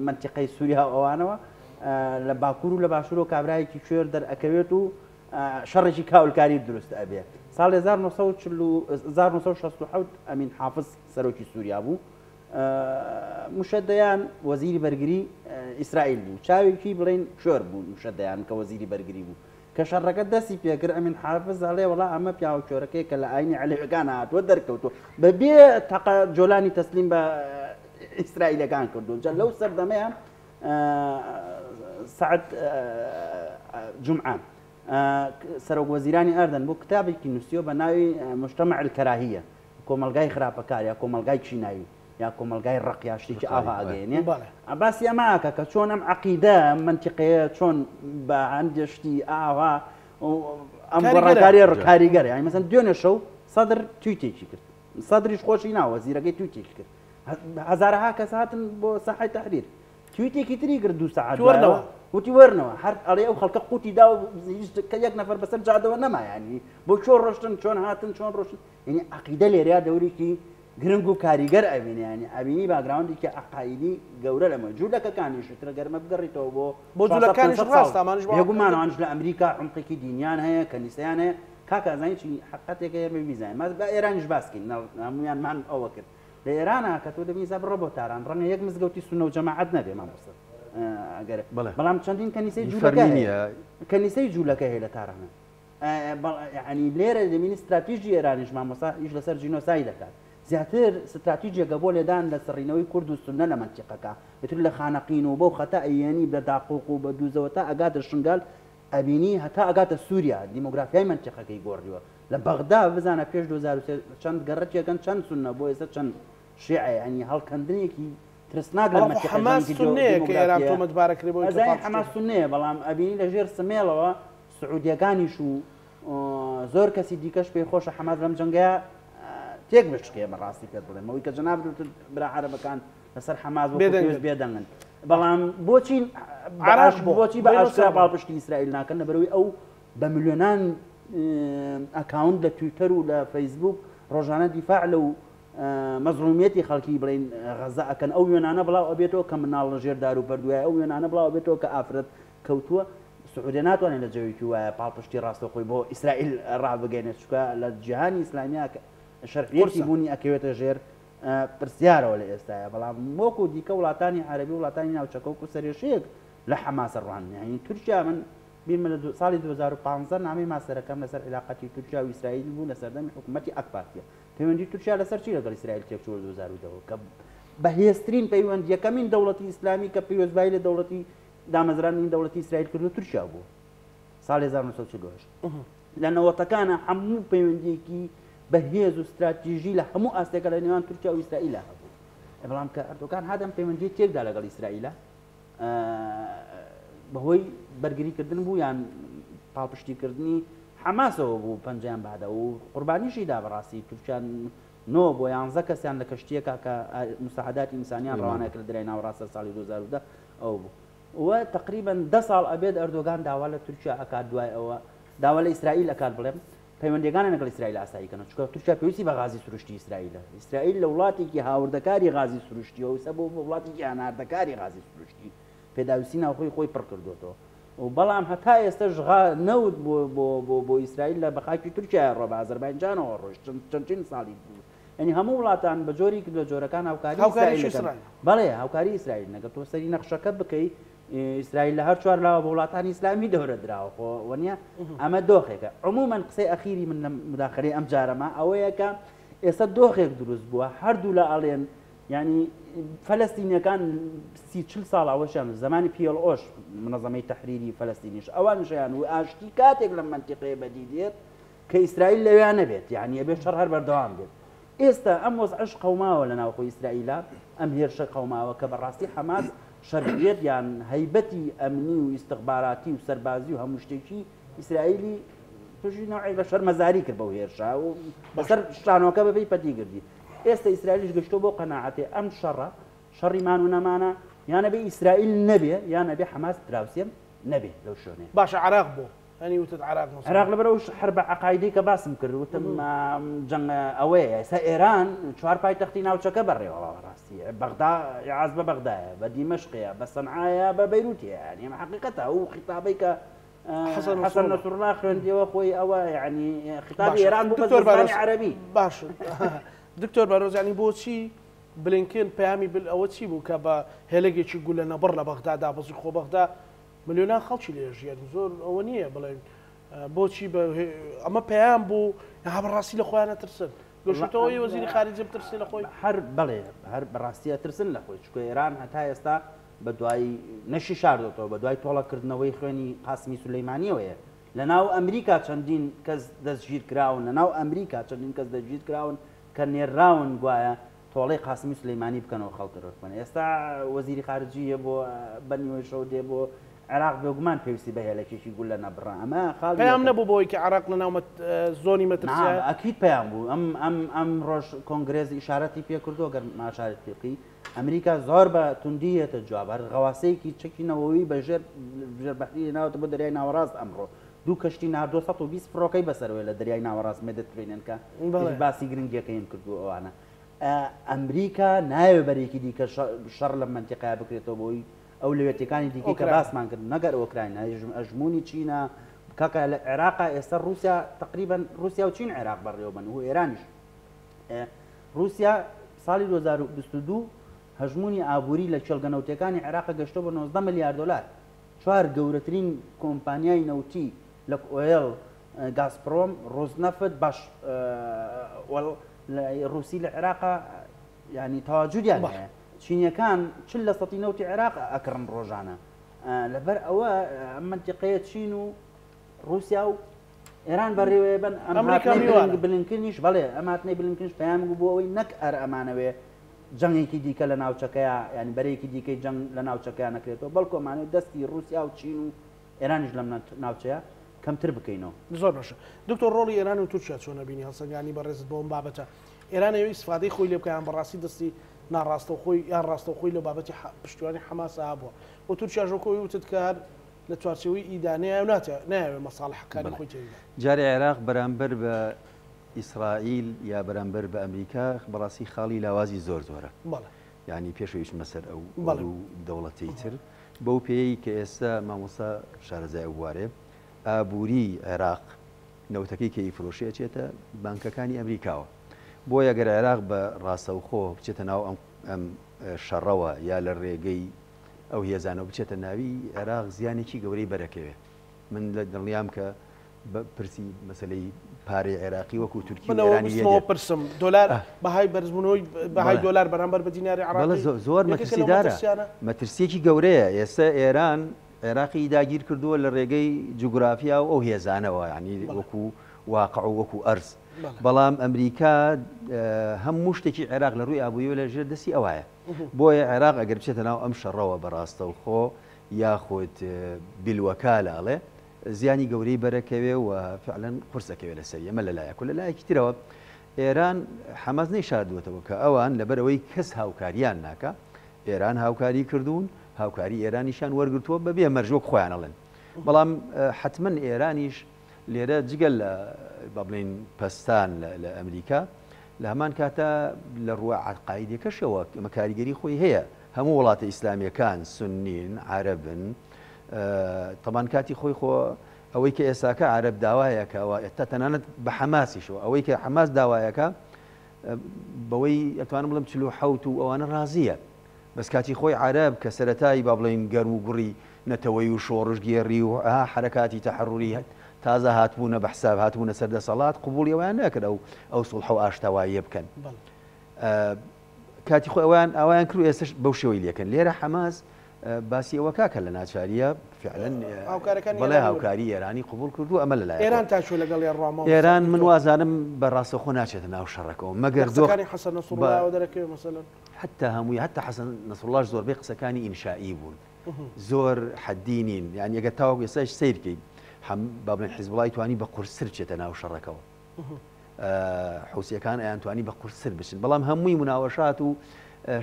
مەنتیقەی سووریا و ئەوانەوە لە باکوور و لە باشوورەوە کابرایەکی کوێر دەرئەکەوێت و شەڕێکی کاولکاری دروست ئەبێ ساڵ 1967 ئەمین حافظ سەرۆکی سووریا بوو مشەدەیان وەزیری بەرگری ئیسرائیل بوو چاوێکی بڵین کوێر بوو مشەدەیان کە وەزیری بەرگری بوو کە شەڕەکە دەستی پێکرد ئەمین حافز ئەڵێ وەڵا ئەمە پیاوە کوێرەکەیە کە لە ئاینی عەلەویەکان هاتووە دەرکەوتووە بە بێ تەقە جۆلانی تەسلیم بە ئیسرائیلەکان کردووە جا لەو سەردەمەیە سعد جمعە سەرۆک وەزیرانی ئەردەن بۆ کتابێکی نووسیوە بە ناوی مجتمع الکراهیە کۆمەڵگای خراپەکار یا کۆمەڵگای چینایی یا کۆمەڵگای ڕق یا شتێکی ئاوا ئەگەیەنێ باسی ئەمە ئاکا کە چۆن ئەم عەقیدە ئەم مەنتیقەیە چۆن بە هەندێ شتی ئاوا ئەم گۆڕانکاریە کاریگەرە یانی مەسەن دوێنێ شەو سەدر تویتێکی کرد سەدریش خۆشی ناوە زیرەکەی تویتێکی کرد هەزارەها کەس هاتن بۆ ساحەی تەحریر تویتێکی تری کرد دوو سەعات وەرنەوە وتی وەرنەوە هەر ئەڵێ ئەو خەڵکە قوتی دا و کە یەک نەفەر بەسەر جادەوە نەما ینی بۆ چۆن ڕۆشتن چۆن هاتن چۆن ڕۆشتن یعنی عقیدە لێرەیا دەورێکی گرنگ و کاریگەر ئەبینێ یانی ئەبینی باگراوندێکی عەقائیدی گەورە لەمە جولەکەکانیش ترە گەرمە بگەڕیتەوە بۆ بۆ جولەکانیش ڕاستە ئەمانیش بێگومان ئەوانیش لە ئەمریکا عومقێکی دینیان هەیە کەنیسەیان هەیە کاکە ئەزانی چی حەقیقەتێک هەیە بێ بیزانین ما با ئێرانیش باس کەین هەموویانمان ئەوە کرد لە ئێرانە کە تۆ دەبینی بڕۆ بۆ تاران ڕەنگە یەک مزگەوتی سوننە و جەماعەت نەبێ مامۆستا ئەگەر بەڵام چەندین کەنیسەی جوولەکە هەیە کەنیسەی جوولەکە هەیە لە تارانە یەعنی لێرە دەبینی ستراتیژی ئێرانیش مامۆستا ئیش لەسەر جینۆساید دەکات زیاتر ستراتیجێکە بۆ لێدان لە سڕینەوەی کورد و سوننە لە مەنتیقەکە ئیتر لە خانەقین و بەو خەتە ئەیەنی بە داقوق و بە دووزەوە تا ئەگاتە شنگال ئەبینی هەتا ئەگاتە سووریا دیمۆگرافیای مەنتیقەکەی گۆڕیوە لە بەغدا بزانە پێش 2003 چەند گەڕەکێکن چەند سوننە بۆ ئێستا چەند شیعە یعنی هەڵکەندنێکی ترسناک لە مەنتیقە حەماس سوننەیە کە ئێران تۆمەتبارە کرێ بۆی ئەزانی حەماس سوننەیە بەڵام ئەبینی لە ژێر سمێڵەوە سعودیەکانیش و زۆر کەسی دیکەش پێی خۆشە حەماس لەم جەنگەیە تێک بشکێ بەڕاستی پێت بڵێم ئەوەی کە جەنابت وتت برا عەرەبەکان لەسەر حەماس وەکو پێویست بێدەنگن بەڵام بۆچی عراق بۆچی بە ئاشکرا پاڵپشتی ئیسرائیل ناکەن لەبەرەوەی ئەو بە ملیۆنان ئەکاونت لە تویتەر و لە فەیسبوک ڕۆژانە دیفاع لەو مەزڵومیەتی خەڵکی بڵین غەزە ئەکەن ئەو وێنانە بڵاو ئەبێتەوە کە مناڵ لە ژێر دار و پەردوایە ئەو وێنانە بڵاو ئەبێتەوە کە ئافرەت کەوتووە. سعودیە ناتوانێت لە جەوێکی وایە پاڵپشتی ڕاستەوخۆی بۆ ئیسرائیل ڕابگەینێت چونکە لە جیهانی ئیسلامیا شەرعیەتی بوونی ئەکەوێتە ژێر پرسیارەوە لە ئێستایا بەڵام وەکو دیکە وڵاتانی عەرەبی وڵاتانی ناوچەکە وەکو سەرێشەیەک لە حەماسە ڕوان یعنی تورکیا من بیرمە لە ساڵی 2015 نامەی ماستەرەکەم لەسەر عیلاقەتی تورکیا و ئیسرائیل بوو لە سەردەمی حکوومەتی ئاک پارتیە پەیوەندی تورکیا لەسەر چی لەگەڵ ئیسرائیل تێکچووە 2010 کە بەهێزترین پەیوەند یەکەمین دەوڵەتی ئیسلامی کە پیرۆزبایی لە دەوڵەتی دامەزراندنی دەوڵەتی ئیسرائیل کردو تورکیا بوو ساڵی 1948 لە نەوەتەکانە هەموو پەیوەندیەکی بەهێز و ستراتیژی لە هەموو ئاستێکە لە نێوان تورکیا و ئیسرائیلا هەبوو بەڵام کە ئەردۆگان هاتم پەیوەندی تێکدا لەگەڵ ئیسرائیلە بەهۆی بەرگریکردن بوو یان پاڵپشتیکردنی حەماسەوە بوو پەنجیان بادا و قوربانیشی دا بەڕاستی تورکیان نۆ بۆ یانزە کەسیان لە کەشتیەکە کە مساعداتی ئینسانیان ڕەوانە کرد دەریای ناوەڕاست ساڵی 2010 ئەو بوو و تقریبا دە ساڵ ئەبێت ئەردۆگان داوا لە تورکیا ئەکات دوای ئەوە داوا لە ئیسرائیل ئەکات بڵێم پەیوەندیەکانیان لەگەڵ ئیسرائیل ئاسایی کەنەوە چونکە تورکیا پێویستی بە غازی سروشتی ئیسرائیلە ئیسرائیل لە وڵاتێکی هاوردەکاری غازی سروشتیەوە ئیستا بۆ وڵاتێکی هەناردەکاری غازی سروشتی پێداویستی ناوخۆی خۆی پڕ کردوێتەوە و بەڵام هەتا ئێستش غا نەوت بۆ بۆ بۆ بۆ ئیسرائیل لە بەخاکی تورکیا ڕۆ بە ئازەربایجانەوە ڕۆشت چەندین ساڵی بوو یعنی هەموو وڵاتان بە جۆری لە جۆرەکان هاوکاری ئیسرائیل بەڵێ هاوکاری ئیسرائیل نەگە تۆ سەری نەخشەکە بکەی ئیسرائیل لە هەر چوار لاوە بە وڵاتانی ئیسلامی دەورە دراوە خۆ وەنیە ئەمە دۆخێکە عموما قسەی ئەخیری من لە مداخلەی ئەم جارەما ئەوەیە کە ئێستا دۆخێک دروست بووە هەردوو لە ئەڵێن یعنی فەلەستینیەکان سی چل ساڵ ئەوەشیان زمانی PLO ش منەزەمەی تەحریری فەلەستینیش ئەوانیشیان و ئاشتی کاتێک لەم مەنتیقەیە بەدی دێت کە ئیسرائیل لەوێ نەبێت یعنی ئەبێ شەڕ هەر بەردەوام بێت ئێستا ئەم وەزعەش قەوماوە لە ناوخۆی ئیسرائیلا، ئەم هێرشە قەوماوە کە بە ڕاستی حەماس شەرعیەت یان هەیبەتی ئەمنی و ئیستخباراتی و سەربازی و هەموو شتێکی ئیسرائیلی تووشی نەوعێک لە شەرمەزاری کرد بەو هێرشە و بەسەر شانۆکە بەپێی پەتی گردی. ئێستا ئیسرائیلیش گەشتووە بەو قەناعەتەی ئەم شەڕە شەڕی مان و نەمانە، یان ئەبێ ئیسرائیل نەبێ یان ئەبێ حەماس دراوسێم نەبێ لەو شوێنەیە. باشە عێراق بۆ؟ یانی وتت عێراق مەسەلەن. عێراق لەبەر ئەو حەربە عەقایدەی کە باسم کرد وتم جەنگ ئەوەیە ئێستا ئێران چوار پایتەختی ناوچەکە بەڕێوە بەڕاستی بەغدا ئیعاز بە بەغدایە بە دیمەشقەیە بە سەنعایە بە بەیروتەیە یانی ئەمە حەقیقەتە ئەو خیتابەی کە حەسەن نەسروڵڵا خوێندیەوە خۆی ئەوە یعنی خیتابی ئێران بوو بە زمانی عەرەبی. باش دکتۆر بەرۆز یعنی بۆچی بلینکن پەیامی بل ئەوە چی بوو کە بە هێلەگێکی گولە نەبڕ لە بەغدا دابەزی خۆ بەغدا ملیۆنان خەڵکی لێ ژیان زۆر ئەوە نییە بڵێن بۆچی ئەمە پەیام بوو ها بەڕاستی لە خۆیان نەترسن گەشتەوەی وەزیری خارجە بترسێ لە خۆی هەر بەڵێ هەر بەڕاستی ئەترسن لە خۆی چونکە ئێران هەتا ئێستا بە دوای نەشی شاردۆتەوە بە دوای تۆڵەکردنەوەی خوێنی قاسمی سولەیمانیەوەیە لە ناو ئەمریکا چەندین کەس دەستگیر کراون لە ناو ئەمریکا چەندین کەس دەستگیر کراون کە نێرراون گوایە تۆڵەی قاسمی سولەیمانی بکەنەوە خەڵک ترۆر بکەن ئێستا وەزیری خارجی هەیە بۆ بە نیوەی شەو دێ بۆ عێراق بێگومان پێویستی بە هێلەکێکی گولە نەبڕە ئەمە خاڵی پەیام نەبوو بۆی کە عێراق لە ناو زۆنی مەترسیە ئەکید پەیام بوو ئەم ئەم ئەم ڕۆژ کۆنگرێس ئیشارەتی پێ کردو گەر ماشارت پێ بکەی ئەمریکا زۆر بە توندی یەتە جواب هەر غەواسەیەکی چەکی نەوەوی بە ژێر ژێر بەحری ناوەتە بۆ دەریای ناوەڕاست ئەمڕۆ دوو کەشتی ناردووە 120 فڕۆکەی بەسەرەوەی لە دەریای ناوەڕاست مێدترینەن کە باسی گرنگیەکەیم کردو ئەوانە ئەمریکا نایەوێ بەرەیەکی دیکە شەڕ لەم مەنتیقەیە بکرێتەوە بۆی ئەولەویەتەکانی دیکەی کە باسمان کرد نەگەر ئۆکراینا ئەژمونی چینە کاکە لە عێراقا ئێستا رووسیا تقریبا رووسیا و چین عێراق بەڕێوەبن و ئێرانیش رووسیا ساڵی 2022 هەژمونی ئابووری لە کێڵگە نەوتەکانی عێراق گەشتۆ بە 19 ملیار دلار چوار گەورەترین کۆمپانیای نەوتی لوک ئۆیل، گازپرۆم، ڕۆزنەفت، باش ڕوسی لە عێراقا ینی تەواجودیان هەیە چینیەکان چل لە سەتی نەوتی عێراق ئەکڕن ڕۆژانە لەبەر ئەوە ئەم منتیقەیە چین و رووسیا و ئێران بەڕێوەیە بن ئەمریکا بلینکنیش بەڵێ ئەم هاتنەی بلینکنش پەیام بوو بۆ ئەوەی نەک ئەر ئەمانەوێ جەنگێکی دیکە لە ناوچەکەیە ینی بەرەیەکی دیکەی جەنگ لە ناوچەکەیان نەکرێتەوە بەڵکو ئەمانەوێت دەستی رووسیا و چین و ئێرانیش لەم ناوچەیە کەمتر بکەینەوە. زۆر باشە دکتۆر ڕۆڵی ئێران و تورکیا چۆن ئەبینی هەڵسەنگانی بەڕێزت بۆ ئەم بابەتە ئێران ئەوێ ئیسفادەی خۆی لێ بکا یان بەڕاستی دەستی ناڕاستەوخۆی یان ڕاستەوخۆی لە بابەتی پشتیوانی حەماسا هەبووە و تورکیاش وەکو ئەوی وتت کە هەر لە چوارچێوەی ئیدانەیە و ناتە نایەوێ مەساڵحەکانی خۆی تێک بدات. جارێ عێراق بەرامبەر بە ئیسرائیل یا بەرامبەر بە ئەمریکا بەڕاستی خاڵی لاوازی زۆر زۆرە. بەڵێ. یانی پێش ئەوەی بچمە سەر ئەو دەوڵەتەی تر. بەو پێیەی کە ئێستا مامۆستا شارەزای ئەو بوارەیە، ئابووریی عێراق نەوتەکەی کە ئیفرۆشێ ئەچێتە بانکەکانی ئەمریکاوە. بۆیە گەر عێراق بە ڕاستەوخۆ بچێتە ناو ئەم ئەم شەڕەوە یا لە ڕێگەی ئەو هێزانەوە بچێتە ناوی، عێراق زیانێکی گەورەی بەرەکەوێ. من لە دڵنیام کە بە پرسی مەسەلەی پارەی عێراقی وەکو تورکی و من ئەوە ئێرانی لێ ویستمەوە دێت. پرسم دۆلار بەهای بەرزبوونەوەی بەهای دۆلار بەرامبەر بە دیناری بەڵێ عێراقی زۆر یەکێکە لەو مەترسیدارە، مەترسیانە. مەترسییەکی گەورەیە. ئێستا ئێران عێراقی داگیر کردووە لە ڕێگەی جوگرافیا و ئەو هێزانەوە، یانی وەکو واقع و وەکو ئەرز. بەڵام ئەمریکا هەموو شتێکی عێراق لە ڕووی ئابووریەوە لە ژێر دەستی ئەوایە. بۆیە عێراق ئەگەر بچێتە ناو ئەم شەڕەوە بە ڕاستەوخۆ یاخود بالوەکالە ئەڵێ زیانی گەورەی بەرەکەوێ و فعلەن قورس ئەکەوێ لەسەری. ئەمە لە لایەک و لە لایەکی ترەوە ئێران حەماس نەیشاردووەتەوە کە ئەوان لەبەرئەوەی کەس هاوکاریان ناکا، ئێران هاوکاری کردوون، هاوکاری ئێرانیشیان وەرگرتووە بە بێ مەرج وەک خۆیان ئەڵێن. بەڵام حەتمەن ئێرانیش لێرە جگە لە با بڵێین پەستان لە ئەمریکا، لە هەمان کاتا لە ڕووە عەقایدیەکەشەوە ئەمە کاریگەری خۆی هەیە. هەموو وڵاتە ئیسلامیەکان سوننین، عەرەبن، تەبان کاتی خۆی خۆ ئەوەی کە ئێستاکە عەرەب داوایەکە و ئێستا تەنانەت بە حەماسیشەوە ئەوەی کە حەماس داوایەکە بەوەی ئەتوانم بڵێم 47 و ئەوانە ڕازیە بەس کاتی خۆی عەرەب کە سەرەتای با بڵێین گەرم و گوڕی نەتەوەی و شۆڕشگێڕی و حەرەکاتی تەحەڕوری تازە هاتبوونە بە حساب هاتبوونە سەر دەسەڵات قبوڵی ئەویان نەکرد ئەو ئەو سوڵح و ئاشتەواییە بکەن کاتی خۆی ئەویان ئاوایان کرد و ئێستش بەو شێوەی لێکەن لێرە حەماس باسی ئەوە کاکە لە ناچاریە فعلەن هاوکارەکانی بەڵێ ئێرانی هاوکاری ئێرانی قبوڵ کردو ئەمە لە لایەکەوە. ئێران تا کوێ لەگەڵیان ڕوا مامۆستا ئێران من دکتۆر؟ وازانم بە ڕاستەوخۆ ناچێتە ناو شەڕەکەوە مەگەر لە دۆخ قسەکانی حەسەن بە نەسروڵڵاوە دەرەکەوێ مەسەلەن؟ حەتتا هەمووی حەتتا حەسەن نەسروڵڵاش زۆربەی قسەکانی ئینشائی بوون زۆر حەدی نین یانی ئەگەر تاوەکو ئێستاش سەیر کەی حەم با بڵێن حیزبوڵای توانی بە قورستر بچێتە ناو شەڕەکەوە حوسیەکان ئەیانتوانی بە قورستر بچن بەڵام هەمووی مناوەشات و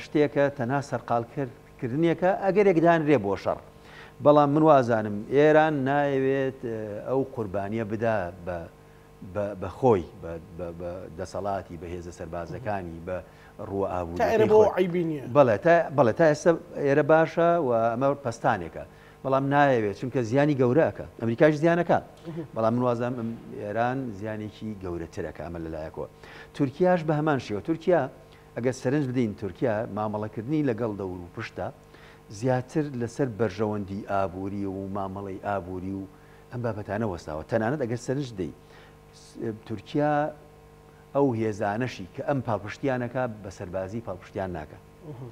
شتێکە تەنها سەرقاڵکرد کردنێکە ئەگەرێک دانرێ بۆ شەڕ بەڵام من وازانم ئێران نایەوێت ئەو قوربانیە بدا بە بە خۆی بە دەسەڵاتی بە هێزە سەربازەکانی بە ڕووە ئابووریەکەی خۆی. بەڵێ تا بەڵێ تا ئێستا ئێرە باشە و ئەمە پەستانێکە بەڵام نایەوێت چونکە زیانی گەورە ئەکا ئەمریکاش زیانەکە بەڵام من وازانم ئێران زیانێکی گەورەترەکە ئەمە لەلایەکەوە تورکیاش بە هەمان شێوە تورکیا ئەگەر سەرنج بدەین تورکیا مامەڵەکردنی لەگەڵ دەور و پشتە زیاتر لەسەر بەرژەوەندی ئابووری و مامەڵەی ئابووری و ئەم بابەتانە وەستاوە تەنانەت ئەگەر سەرنج دەی تورکیا ئەو هێزانەشی کە ئەم پاڵپشتیانەکە بە سەربازی پاڵپشتیان ناکە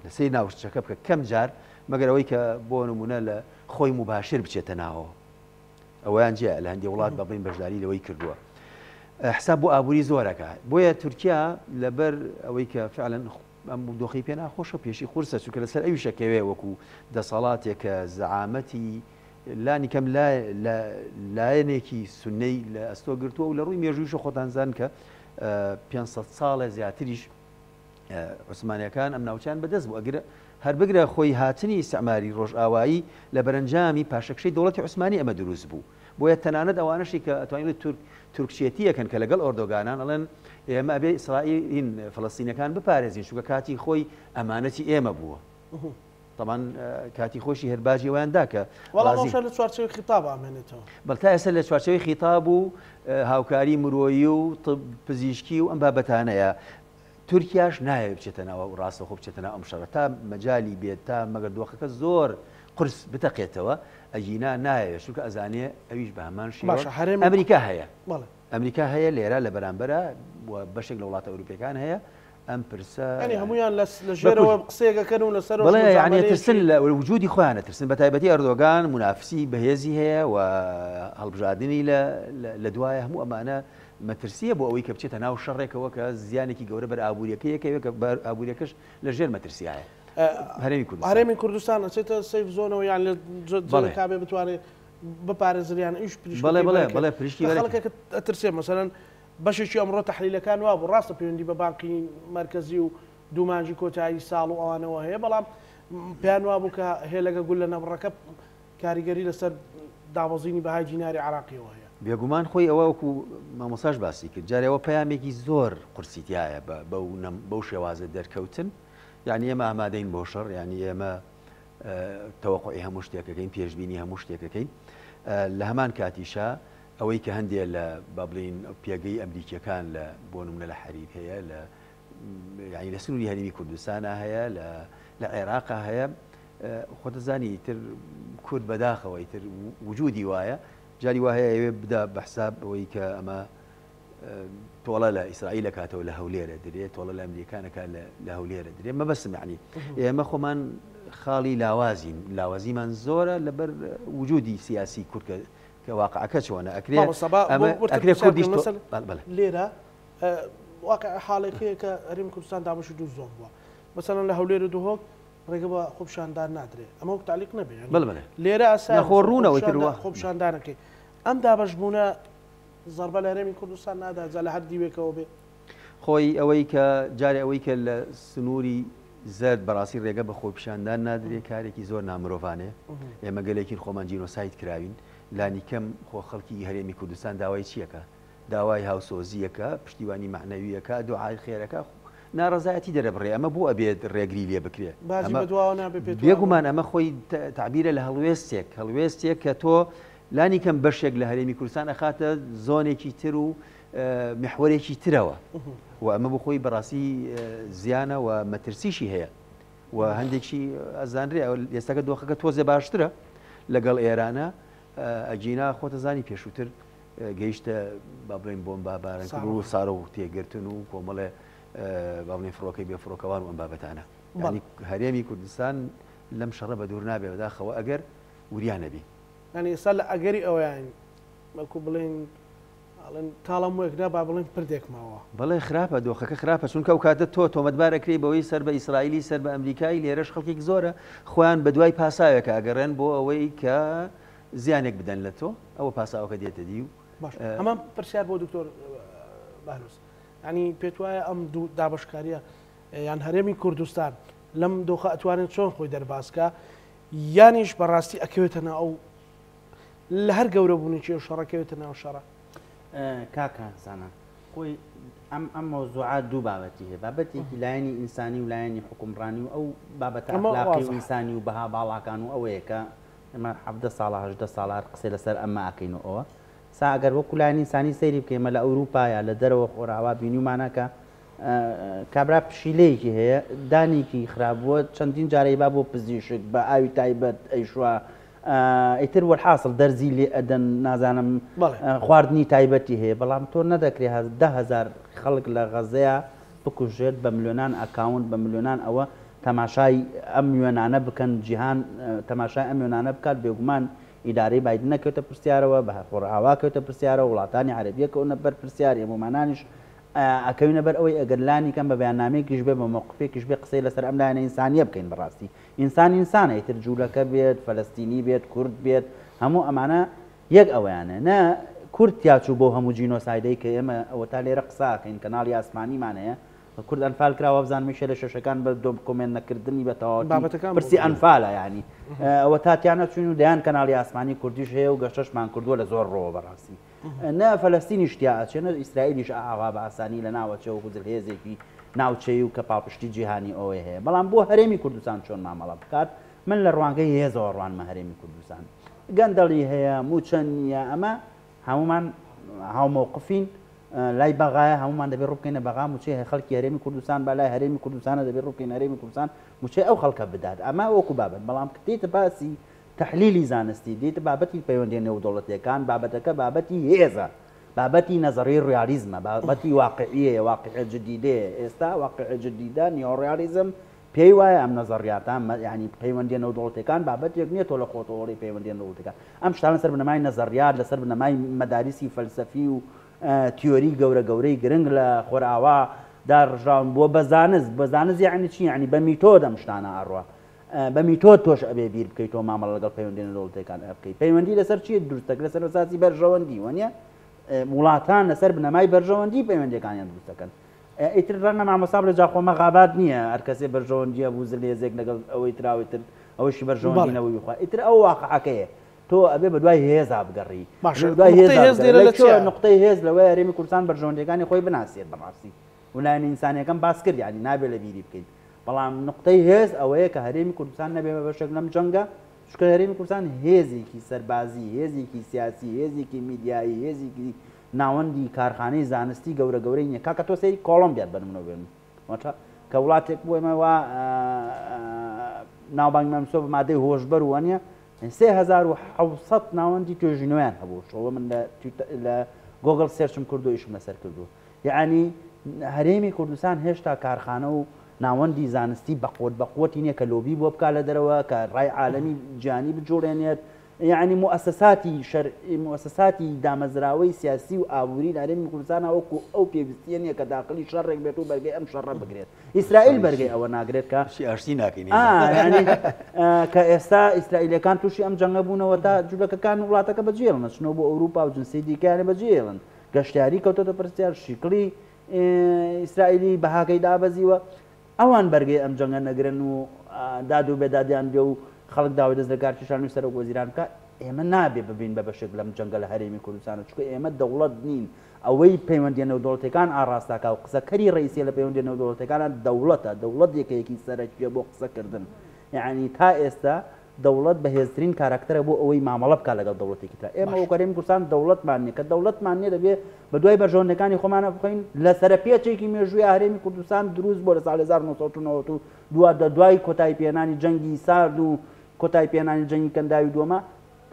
لە سەیر ناوچەکە بکە کەم جار مەگەر ئەوەی کە بۆ نمونە لە خۆی مباشر بچێتە ناوەوە ئەویان جیا لە هەندێک وڵات بە بڵین بەشداری لەوەی کردووە حساب بۆ ئابووری زۆرەکە بۆیە تورکیا لەبەر ئەوەی کە فعلەن ئەم دۆخی پێ ناخۆشە پێشی قورسە چونکە لەسەر ئەویشەکەوێ وەکو دەسەڵاتێک کە زەعامەتی لانی کەم لایەنێکی سونەی لە ئەستۆ گرتووە و لە ڕووی مێژوویشە خۆتان زان کە 500 ساڵە زیاتریش عوسمانیەکان ئەم ناوچەیان بەدەست بوو ئەگرە هەر بگرە خۆی هاتنی ئیستعماری ڕۆژئاوایی لە بەرەنجامی پاشەکشەی دەوڵەتی عوسمانی ئەمە دروست بوو بۆیە تەنانەت ئەوانەشی کە ئەتوانین بڵێین تورک تورکچێتیەکەن کە لەگەڵ ئۆردۆگانان ئەڵێن ئێمە ئەبێ ئیسرائیل فەلەستینەکان بپارێزین چونکە کاتی خۆی ئەمانەتی ئێمە بووە تەبان کاتی خۆشی هەر باجی ئەویان دا کە وەڵام ڕازی. ئەوشە لە چوارچێوەی خیتاب ئامێنێتەوە. بەڵێ تا ئێستا لە چوارچێوەی خیتاب و هاوکاری مرۆیی و طب پزیشکی و ئەم بابەتانەیە. تورکیاش نایەوێت بچێتە ناو و ڕاستەوخۆ بچێتە ناو ئەم شەڕە تا مەجالی بێت تا مەگەر دۆخەکە زۆر قورس بتەقێتەوە ئەگینا نایەوێت چونکە ئەزانێ ئەویش بە هەمان شێوە باشە هەرێمی ئەمریکا هەیە. بەڵێ. ئەمریکا هەیە لێرە لە بەرامبەرە و بەشێک لە وڵاتە ئەوروپیەکان هەیە ئەم پرسە یانی هەموویان لە ژێرەوە قسەیەک ئەکەن و لەسەرەوەش بەڵێ یانی مجامەلەیەکی ئەترسن لە وجودی خۆیان ئەترسن بە تایبەتی ئەردۆگان مونافسی بەهێزی هەیە و هەڵبژاردنی لە لە دوایە هەموو ئەمانە مەترسیە بۆ ئەوەی کە بچێتە ناو شەڕێکەوە کە زیانێکی گەورە بەر ئابووریەکەی یەکەوێ کە بەر ئابووریەکەش لە ژێر مەترسیایە هەرێمی کوردستان هەرێمی کوردستان ئەچێتە safe zone ەوە یان لە بەڵێ. کابێ بتوانێت بپارێزریان ئیش بەڵێ پریشکەکەی بەڵێ بەرەکەوێت. بەڵێ پریشکی کە بەرەکەوێت. خەڵکێک ئەترسێ مەسەلەن بەشێکی ئەمڕۆ تەحلیلەکان وابوو ڕاستە پەیوەندی بە بانقی مەرکەزی و دوو مانگی کۆتایی ساڵ و ئەوانەوە هەیە بەڵام پێیان وابوو کە هێلەگە گوللە نەبڕەکە کاریگەری لەسەر دابەزینی بەهای دیناری عێراقیەوە هەیە. بێگومان خۆی ئەوە وەکو مامۆستاش باسی کرد جارێ ئەوە پەیامێکی زۆر قورسی تیایە بە بەو شێوازە دەرکەوتن یانی ئێمە ئامادەین بۆ شەڕ یانی ئێمە تەوەقوعی هەموو شتێکەکەین، پێشبینی هەموو شتێکەکەین. لە هەمان کاتیشا ئەوەی کە هەندێ لە با بڵێین پێگەی ئەمریکیەکان لە بۆ نمونە لە حەریر هەیە، لە یعنی لە سنووری هەرێمی کوردستانە هەیە، لە لە عێراقا هەیە، خۆ دەزانی ئیتر کورد بەداخەوە ئیتر وجودی وایە، جاری وا هەیە ئەوێ بدا بە حساب ئەوەی کە ئەمە تۆڵە لە ئیسرائیل ئەکاتەوە لە هەولێرە درێ، تۆڵە لە ئەمریکان ئەکات لە هەولێرە درێ. مەبەستم یعنی ئێمە خۆمان خاڵی لاوازین، لاوازیمان زۆرە لەبەر وجودی سیاسی کورد کە واقعەکە چۆنە ئەکرێ ئەکرێ کوردیش لێرە واقع حاڵێک هەیە کە هەرێمی کوردستان دابەشی دوو زۆن بووە، مەسەلەن لە هەولێر و دهۆک ڕێگە بە خۆپیشاندان نادرێ، ئەمە وەک تعلیق نەبێ لێرە ئەسا خۆ ڕوونەوە خۆپیشاندانەکەی ئەم دابەشبوونە زەربە لە هەرێمی کوردستان نادا جا لە هەر دیوێکەوە بێ. خۆی ئەوەی کە جارێ ئەوەی کە لە سنووری زەرد بەڕاستی ڕێگە بە خۆپیشاندان نادرێ کارێکی زۆر نامرۆڤانەیە. ئێمە گەلێکین خۆمان جینۆساید کراوین، لانیکەم خۆ خەڵکی هەرێمی کوردستان داوای چییەکە؟ داوای هاوسۆزییەکە، پشتیوانی مەعنەوییەکە، دوعای خێرەکە، ناڕەزایەتی دەرەبڕێ. ئەمە بۆ ئەبێت ڕێگری لێ بکرێ؟ باجی بەدواوە نابێ پێت وابێ؟ بێگومان ئەمە خۆی تەعبیرە لە هەڵوێستێک، هەڵوێستێک کە تۆ لانی کەم بەشێک لە هەرێمی کوردستان ئەخاتە زۆنێکی تر و میحوەرێکی ترەوە و ئەمە بۆ خۆی بەڕاستی زیانە و مەترسیشی هەیە و هەندێکی ئەزانرێ ئێستاکە دۆخەکە تۆزێ باشترە لەگەڵ ئێرانە ئەگینا خۆتەزانی پێشووتر گەیشتە با بڵێن بۆمبا بارانکردن و سارە و تێگرتن و کۆمەڵێ با بڵێن فڕۆکەی بێ فڕۆکەوان و ئەم بابەتانە. هەرێمی کوردستان لەم شەڕە بە دوور نابێ بەداخەوە ئەگەر وریا نەبین. یانی ئێستا لە ئەگەری ئەوەیان وەکو بڵێن ئەڵێن تاڵە موێک نا با بڵێن پردێک ماوە. بەڵێ خراپە دۆخەکە خراپە چونکە ئەو کاتە تۆ تۆمەتبار ئەکرێی بەوەی سەر بە ئیسرائیلی سەر بە ئەمریکای لێرەش خەڵکێک زۆرە خۆیان بە دوای پاساوێکا ئەگەڕێن بۆ ئەوەی کە زیانێک بدەن لە تۆ ئەوە پاساوەکە دێتە دی و باش هەمان پرسیار بۆ دکتۆر بەهروز ینی پێت وایە ئەم دوو دابەشکاریە یان هەرێمی کوردستان لەم دۆخە ئەتوانێت چۆن خۆی دەربازکە یانیش بەڕاستی ئەکەوێتە ناو ئەو لە هەر گەورە بوونێکی ئەو شەڕە کەوێتە ناو شەڕە. کاکە زانا خۆی ئەم ئەم مەوزوعە دوو بابەتی هەیە بابەتێکی لایەنی ئینسانی و لایەنی حکومڕانی و ئەو بابەتە ئەخلاقی و ئینسانی و بەها باڵاکان و ئەوەیە کە ئێمە 17 ساڵە 18 ساڵە هەر قسەی لەسەر ئەمە ئەکەین و ئەوە سا ئەگەر وەکو لایەنی ئینسانی سەیری بکەین ئێمە لە ئەوروپا یا لە دەرەوە خۆراوا بینیومانە کە کابرا پشیلەیەکی هەیە دانێکی خراپ بووە چەندین جار ئەیبا بۆ پزیشک بە ئاوی تایبەت ئەیشوا ئیتر وەلحاسڵ دەرزی لێ ئەدەن نازانم خواردنی تایبەتی هەیە بەڵام تۆ نەدەکرێ 10,000 خەڵک لە غەزەیە بکوژێت بە ملیۆنان ئەکاونت بە ملیۆنان ئەوە تەماشای ئەم وێنانە بکەن جیهان تەماشای ئەم وێنانە بکات بێگومان ئیدارەی بایدن نەکەوتە پرسیارەوە بە خۆرئاوا کەوتە پرسیارەوە وڵاتانی عەرەبیە کەونە بەر پرسیار ئێمەمانانیش ئەکەوینە بەر ئەوەی ئەگەر لانی کەم بە بەیاننامەیەکیش بێ بە مەوقفێکیش بێ قسەی لەسەر ئەم لایەنە ئینسانییە بکەین بەڕاستی ئینسان ئینسانە ئیتر جوولەکە بێت فەلەستینی بێت کورد بێت هەموو ئەمانە یەک ئەوەیانە نە کورد تیاچوو بۆ هەموو جینۆسایدەی کە ئێمە ئەوەتا لێرە قسە ئەکەین کەناڵی ئاسمانیمان هەیە کورد ئەنفال کرا وابزانم یەکێ لە شەشەکان بە دۆکۆمێنت نەکردنی بە تەواوەتی بابەتەکان پرسی ئەنفالە یانی ئەوەتا تیا نەچوین و دەیان کەناڵی ئاسمانی کوردیش هەیە و گەشەشمان کردووە لە زۆر ڕۆوە بەڕاستی نە فەلەستینیش تیا ئەچێ نە ئیسرائیلیش ئاوا بە ئاسانی لە ناو ئەچێ وەکو زلهێزێکی ناوچەیی و کە پاڵپشتی جیهانی ئەوەی هەیە بەڵام بۆ هەرێمی کوردستان چۆن مامەڵە بکات من لە ڕوانگەی هێزەوە ڕوانمە هەرێمی کوردستان گەندەڵی هەیە موچە نییە ئەمە هەمومان هاومەوقفین لای بەغایە هەمومان دەبێت ڕووبکەینە بەغا موچەی هەیە خەڵکی هەرێمی کوردستان با لای هەرێمی کوردستانە دەبێت ڕووبکەین هەرێمی کوردستان موچەی ئەو خەڵکە بدات ئەمە وەکو بابەت بەڵام کە دێتە باسی تەحلیلی زانستی دێتە بابەتی پەیوەندیە نێودەوڵەتیەکان، بابەتەکە بابەتی هێزە، بابەتی نەزەڕیی ڕیالیزمە، بابەتی واقعیەیە، واقیع جدیدەیە، ئێستا واقیع جدیدە، نیۆڕیالیزم، پێی وایە ئەم نەزەڕیاتە، یانی پەیوەندیە نێودەوڵەتیەکان بابەتێک نیە تۆ لە خۆتەوە بڵێی پەیوەندیە نێودەوڵەتیەکان، ئەم شتانە لەسەر بنەمای نەزەڕیات، لەسەر بنەمای مەداریسی فەلسەفی و تیۆری گەورە گەورەی گرنگ لە خۆرئاوا داڕژراون، بووە بە زانست، بە زانست یانی چی؟ یانی بە میتۆد ئەم شتانە ئەڕوا. بە میتۆد تۆش ئەبێ بیر بکەیتەوە مامەڵە لەگەڵ پەیوەندی نێودەوڵەتیەکان بکەی پەیوەندی لەسەر چی دروست دەکرێت لەسەر ئەساسی بەرژەوەندی وەنیە وڵاتان لەسەر بنەمای بەرژەوەندی پەیوەندیەکانیان دروست دەکەن ئیتر ڕەنگە مامۆستا بڵێ جا خۆ مەغابات نییە هەر کەسێ بەرژەوەندیە بوو زلهێزێک لەگەڵ ئەوەی تراوەی تر ئەوەشی بەرژەوەندی نەبوو بخوا ئیتر ئەو واقعەکەیە تۆ ئەبێ بە دوای هێزا بگەڕی باشە دوای نقطەی هێز لێرە لە چییە؟ نقطەی هێز لەوەیە هەرێمی کوردستان بەرژەوەندیەکانی خۆی بناسێت بەڕاستی و لایەنە ئینسانیەکەم باس کرد یانی نابێ لە بیری بکەین. بەڵام نقطەی هێز ئەوەیە کە هەرێمی کوردستان نەبێ بە بەشێک لەم جەنگە، چونکە هەرێمی کوردستان هێزێکی سەربازی، هێزێکی سیاسی، هێزێکی میدیایی، هێزێکی ناوەندی کارخانەی زانستی گەورە گەورەی نییە. کاکە تۆ سەیری کۆڵۆمبیات بە نمونە بێنم. واتە کە وڵاتێک بوو ئێمە وا ناوبانگمان سۆ بە مادەی هۆشبەر و وانە 3700 ناوەندی توێژینەوەیان هەبوو شەوە من لە گۆگڵ search م کردو ئیشم لەسەر کردو یەعنی هەرێمی کوردستان هێشتا کارخانە و ناوەندی زانستی بەقوەت بەقوەتی نیە کە لۆبی بۆ بکا لە دەرەوە کە ڕای عالەمی جیهانی بجوڵێنێت یەعنی موئەسەساتی شەرعی موئەسەساتی دامەزراوەی سیاسی و ئابووری لە هەرێمی کوردستان وەکو ئەو پێویستیە نیە کە داخلی شەڕێک بێت و بەرگەی ئەم شەڕە بگرێت ئیسرائیل بەرگەی ئەوە ناگرێت کە ئاشتی ناکەین کە ئێستا ئیسرائیلەکان تووشی ئەم جەنگە بوونەوە تا جولەکەکان وڵاتەکە بەجێڵن چنەوە بۆ ئەوروپا و جنسی دیکەیان بەجێڵن گەشتیاری کەوتۆتە پرسیار، شیکڵی ئیسرائیلی بەهاکەی دابەزیوە، ئەوان بەرگەی ئەم جەنگە نەگرن و داد و بێدادیان بێ و خەڵک داوای دەست لەکارکێشان و سەرۆک وەزیران بکا، ئێمە نابێ ببین بە بەشێک لەم جەنگە لە هەرێمی کوردستان، چونکە ئێمە دەوڵەت نین، ئەوەی پەیوەندیە نێودەوڵەتیەکان ئاڕاستەکا و قسەکەری ڕەئیسیە لە پەیوەندیە نێودەوڵەتیەکانا دەوڵەتە، دەوڵەت یەکەیەکی سەرەکیە بۆ قسەکردن، یەعنی تا ئێستا دەوڵەت بەهێزترین کاراکتەرە بۆ ئەوەی مامەڵە بکات لەگەڵ دەوڵەتێکی ترا. ئێمە وەک هەرێمی کوردستان دەوڵەتمان نییە. کە دەوڵەتمان نییە دەبێ بە دوای بەرژەوەندیەکانی خۆمانە بخۆین. لە سەرەپێچێکی مێژوویە هەرێمی کوردستان دروست بووە لە ساڵی 1992 دە دوای کۆتایی پێهێنانی جەنگی سارد و کۆتایی پێهێنانی جەنگی کەنداوی دووەمە.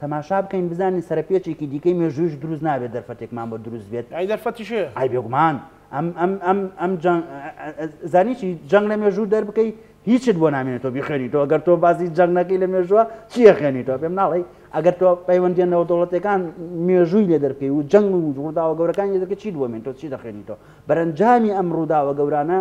تەماشا بکەین بزانین سەرەپێچێکی دیکەی مێژوویش دروست نابێت دەرفەتێکمان بۆ دروست بێت. ئەی دەرفەتیش هەیە؟ ئای بێگومان. ئەم ئەم ئەم ئەم جەنگ زانی چی جەنگ لە مێژوو دەربکەی هیچت بۆ نامێنێتەوە بیخوێنیتەوە ئەگەر تۆ باسی جەنگ نەکەی لە مێژووە چی ئەخوێنیتەوە پێم ناڵێی ئەگەر تۆ پەیوەندیە نێودەوڵەتیەکان مێژووی لێ دەربکەی و جەنگ و ڕووداوە گەورەکانی لێ دەرکەی چیت بۆ مێنێتەوە چی دەخوێنیتەوە بەرەنجامی ئەم ڕووداوە گەورانە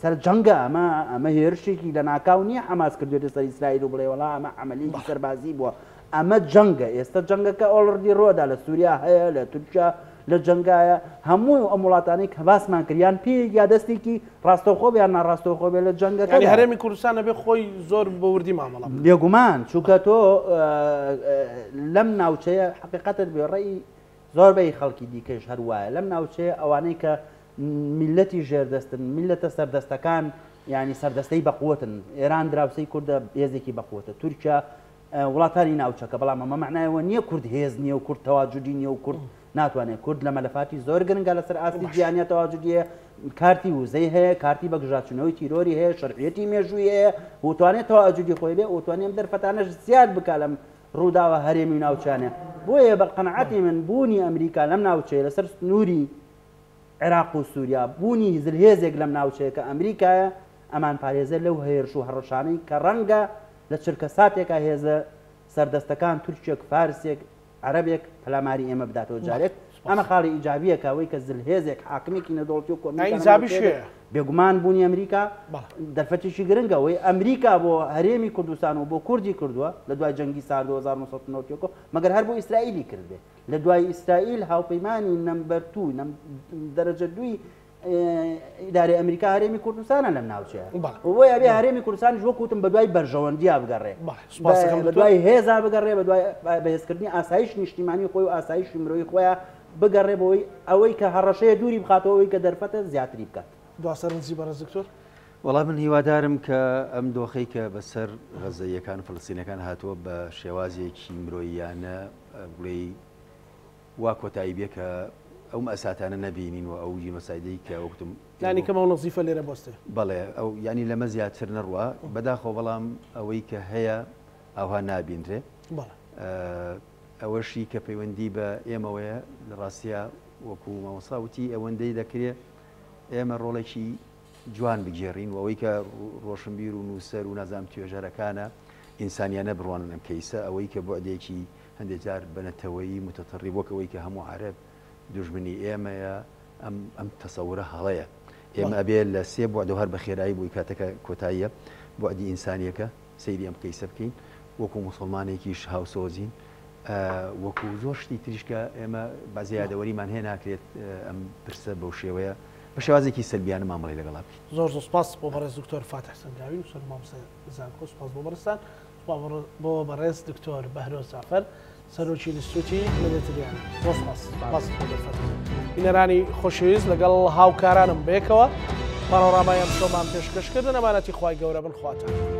سەر جەنگە ئەمە ئەمە هێرشێکی لەناکاو نییە حەماس کردوێتە سەر ئیسرائیل و بڵێ وەڵا ئەمە عەمەلیەکی سەربازی بووە ئەمە جەنگە ئێستا جەنگەکە already ڕۆدا لە سووریا هەیە لە تورکیا لە جەنگایە هەموو ئەم وڵاتانەی کە باسمان کرد یان پێیەک یا دەستێکی ڕاستەوخۆ بێ یان ناڕاستەوخۆ بێ لە جەنگەکە یانی هەرێمی کوردستان ئەبێ خۆی زۆر بە وردی مامەڵە بکات. بێگومان چونکە تۆ لەم ناوچەیە حەقیقەتت بێ ڕێی زۆربەی خەڵکی دیکەش هەر وایە لەم ناوچەیە ئەوانەی کە میللەتی ژێردەستن میللەتە سەردەستەکان یانی سەردەستەی بەقوەتن ئێران دراوسێی کوردە هێزێکی بەقوەتە تورکیا وڵاتانی ناوچەکە، بەڵام ئەمە مەعنای ئەوە نییە کورد هێز نییە و کورد تەواجودی نییە و کورد ناتوانێت. کورد لە مەلەفاتی زۆر گرنگە لەسەر ئاستی جیهانیە تەواجودی هەیە، کارتی وزەی هەیە، کارتی بەگژاچوونەوەی تیرۆری هەیە، شەرعیەتی مێژووی هەیە و توانێت تەواجودی خۆی بێ و توانێت ئەم دەرفەتانەش زیاد بکا لەم ڕووداوە هەرێمی و ناوچانە. بۆیە بە قەناعەتی من بوونی ئەمریکا لەم ناوچەیە لەسەر سنووری عێراق و سووریا، بوونی زلهێزێک لەم ناوچەیە کە ئەمریکایە، ئەمانپارێزێ لەو هێرش و هەڕەشانەی کە ڕەنگە لە چرکەساتێکا هێزە سەردەستەکان، تورکێک، فارسێک، عەرەبێک، پەلاماری ئێمە بداتەوە جارێک. ئەمە خاڵی ئیجابییە کە ئەوەی کە زلهێزێک، حاکمێکی نێودەوڵەتی وەکوو ئەمریکا لەم ناوچەیە بێت، بێگومان بوونی ئەمریکا دەرفەتێکی گرنگە. ئەوەی ئەمریکا بۆ هەرێمی کوردستان و بۆ کوردی کردووە لە دوای جەنگی سارد 1991 مەگەر هەر بۆ ئیسرائیلی کردبێ. لە دوای ئیسرائیل هاوپەیمانی number two، دەرەجە دووی ئیدارەی ئەمریکا هەرێمی کوردستانە لەم ناوچەیە. بۆیە ئەبێ هەرێمی کوردستانیش وەک وتم بە دوای بەرژەوەندیا بگەڕێ، بە دوای هێزا بگەڕێ، بە دوای بەهێزکردنی ئاسایش نیشتیمانی خۆی و ئاسایشی مرۆیی خۆیان بگەڕێ بۆی ئەوەی کە هەڕەشەیە دووری بخاتەوە، ئەوەی کە دەرفەتە زیاتری بکات. دوا سەرنجی بەڕێز دکتۆر. وەڵا من هیوادارم کە ئەم دۆخەی کە بەسەر غەزەییەکان و فەلەستینەکان هاتووە بە شێوازێکی مرۆییانە بڵێی وا کۆتایی بێ کە ئەو مەئساتانە نەبینین و ئەو جینۆسایدەی کە وەکوتم لانی کەم ئەو نەزیفە لێرە بۆستێ. بەڵێ ئەو یانی لەمە زیاتر نەڕوا بەداخەوە بەڵام ئەوەی کە هەیە ئاوها نابینرێ. بەڵێ. ئەوەشی کە پەیوەندی بە ئێمەوەیە لە ڕاستیا وەکوو مامۆستا وتی ئەوەندەی دەکرێ ئێمە ڕۆڵێکی جوان بگێڕین و ئەوەی کە ڕۆشنبیر و نووسەر و نازانم توێژەرەکانە ئینسانیانە بڕوانن ئەم کەیسە ئەوەی کە بوعدێکی هەندێک جار بە نەتەوەیی متطرف وەک ئەوەی کە هەموو عەرەب دوژمنی ئێمەیە ئەم ئەم تەسەورە هەڵەیە ئێمە ئەبێ لە سێ بوعدەوە هەر بە خێرایی بۆی کاتەکە کۆتاییە بوعدی ئینسانیەکە سەیری ئەم کەیسە بکەین وەکو موسڵمانێکیش هاوسۆزین وەکو زۆر شتی تریش کە ئێمە بەزێ یادەوەریمان هەیە ناکرێت ئەم پرسە بەو شێوەیە بە شێوازێکی سەلبیانە مامەڵەی لەگەڵا بکەین. زۆر زۆر سوپاس بۆ بەڕێز دکتۆر فاتح سەنگاوی نووسەر و مامۆستای زانکۆ، سوپاس بۆ بەڕێزتان، سوپاس بۆ بەڕێز دکتۆر بەهرۆز جەعفەر سەرۆکی ئینستیتوتی مێدیتریانە. زۆر سوپاس. سوپاس بۆ دەرفەتەکە. بینەرانی خۆشەویست لەگەڵ هاوکارانم بەیەکەوە. پانۆرامای ئەمشەومان پێشکەش کردن. ئەمانەتی خوای گەورە بن. خواتان.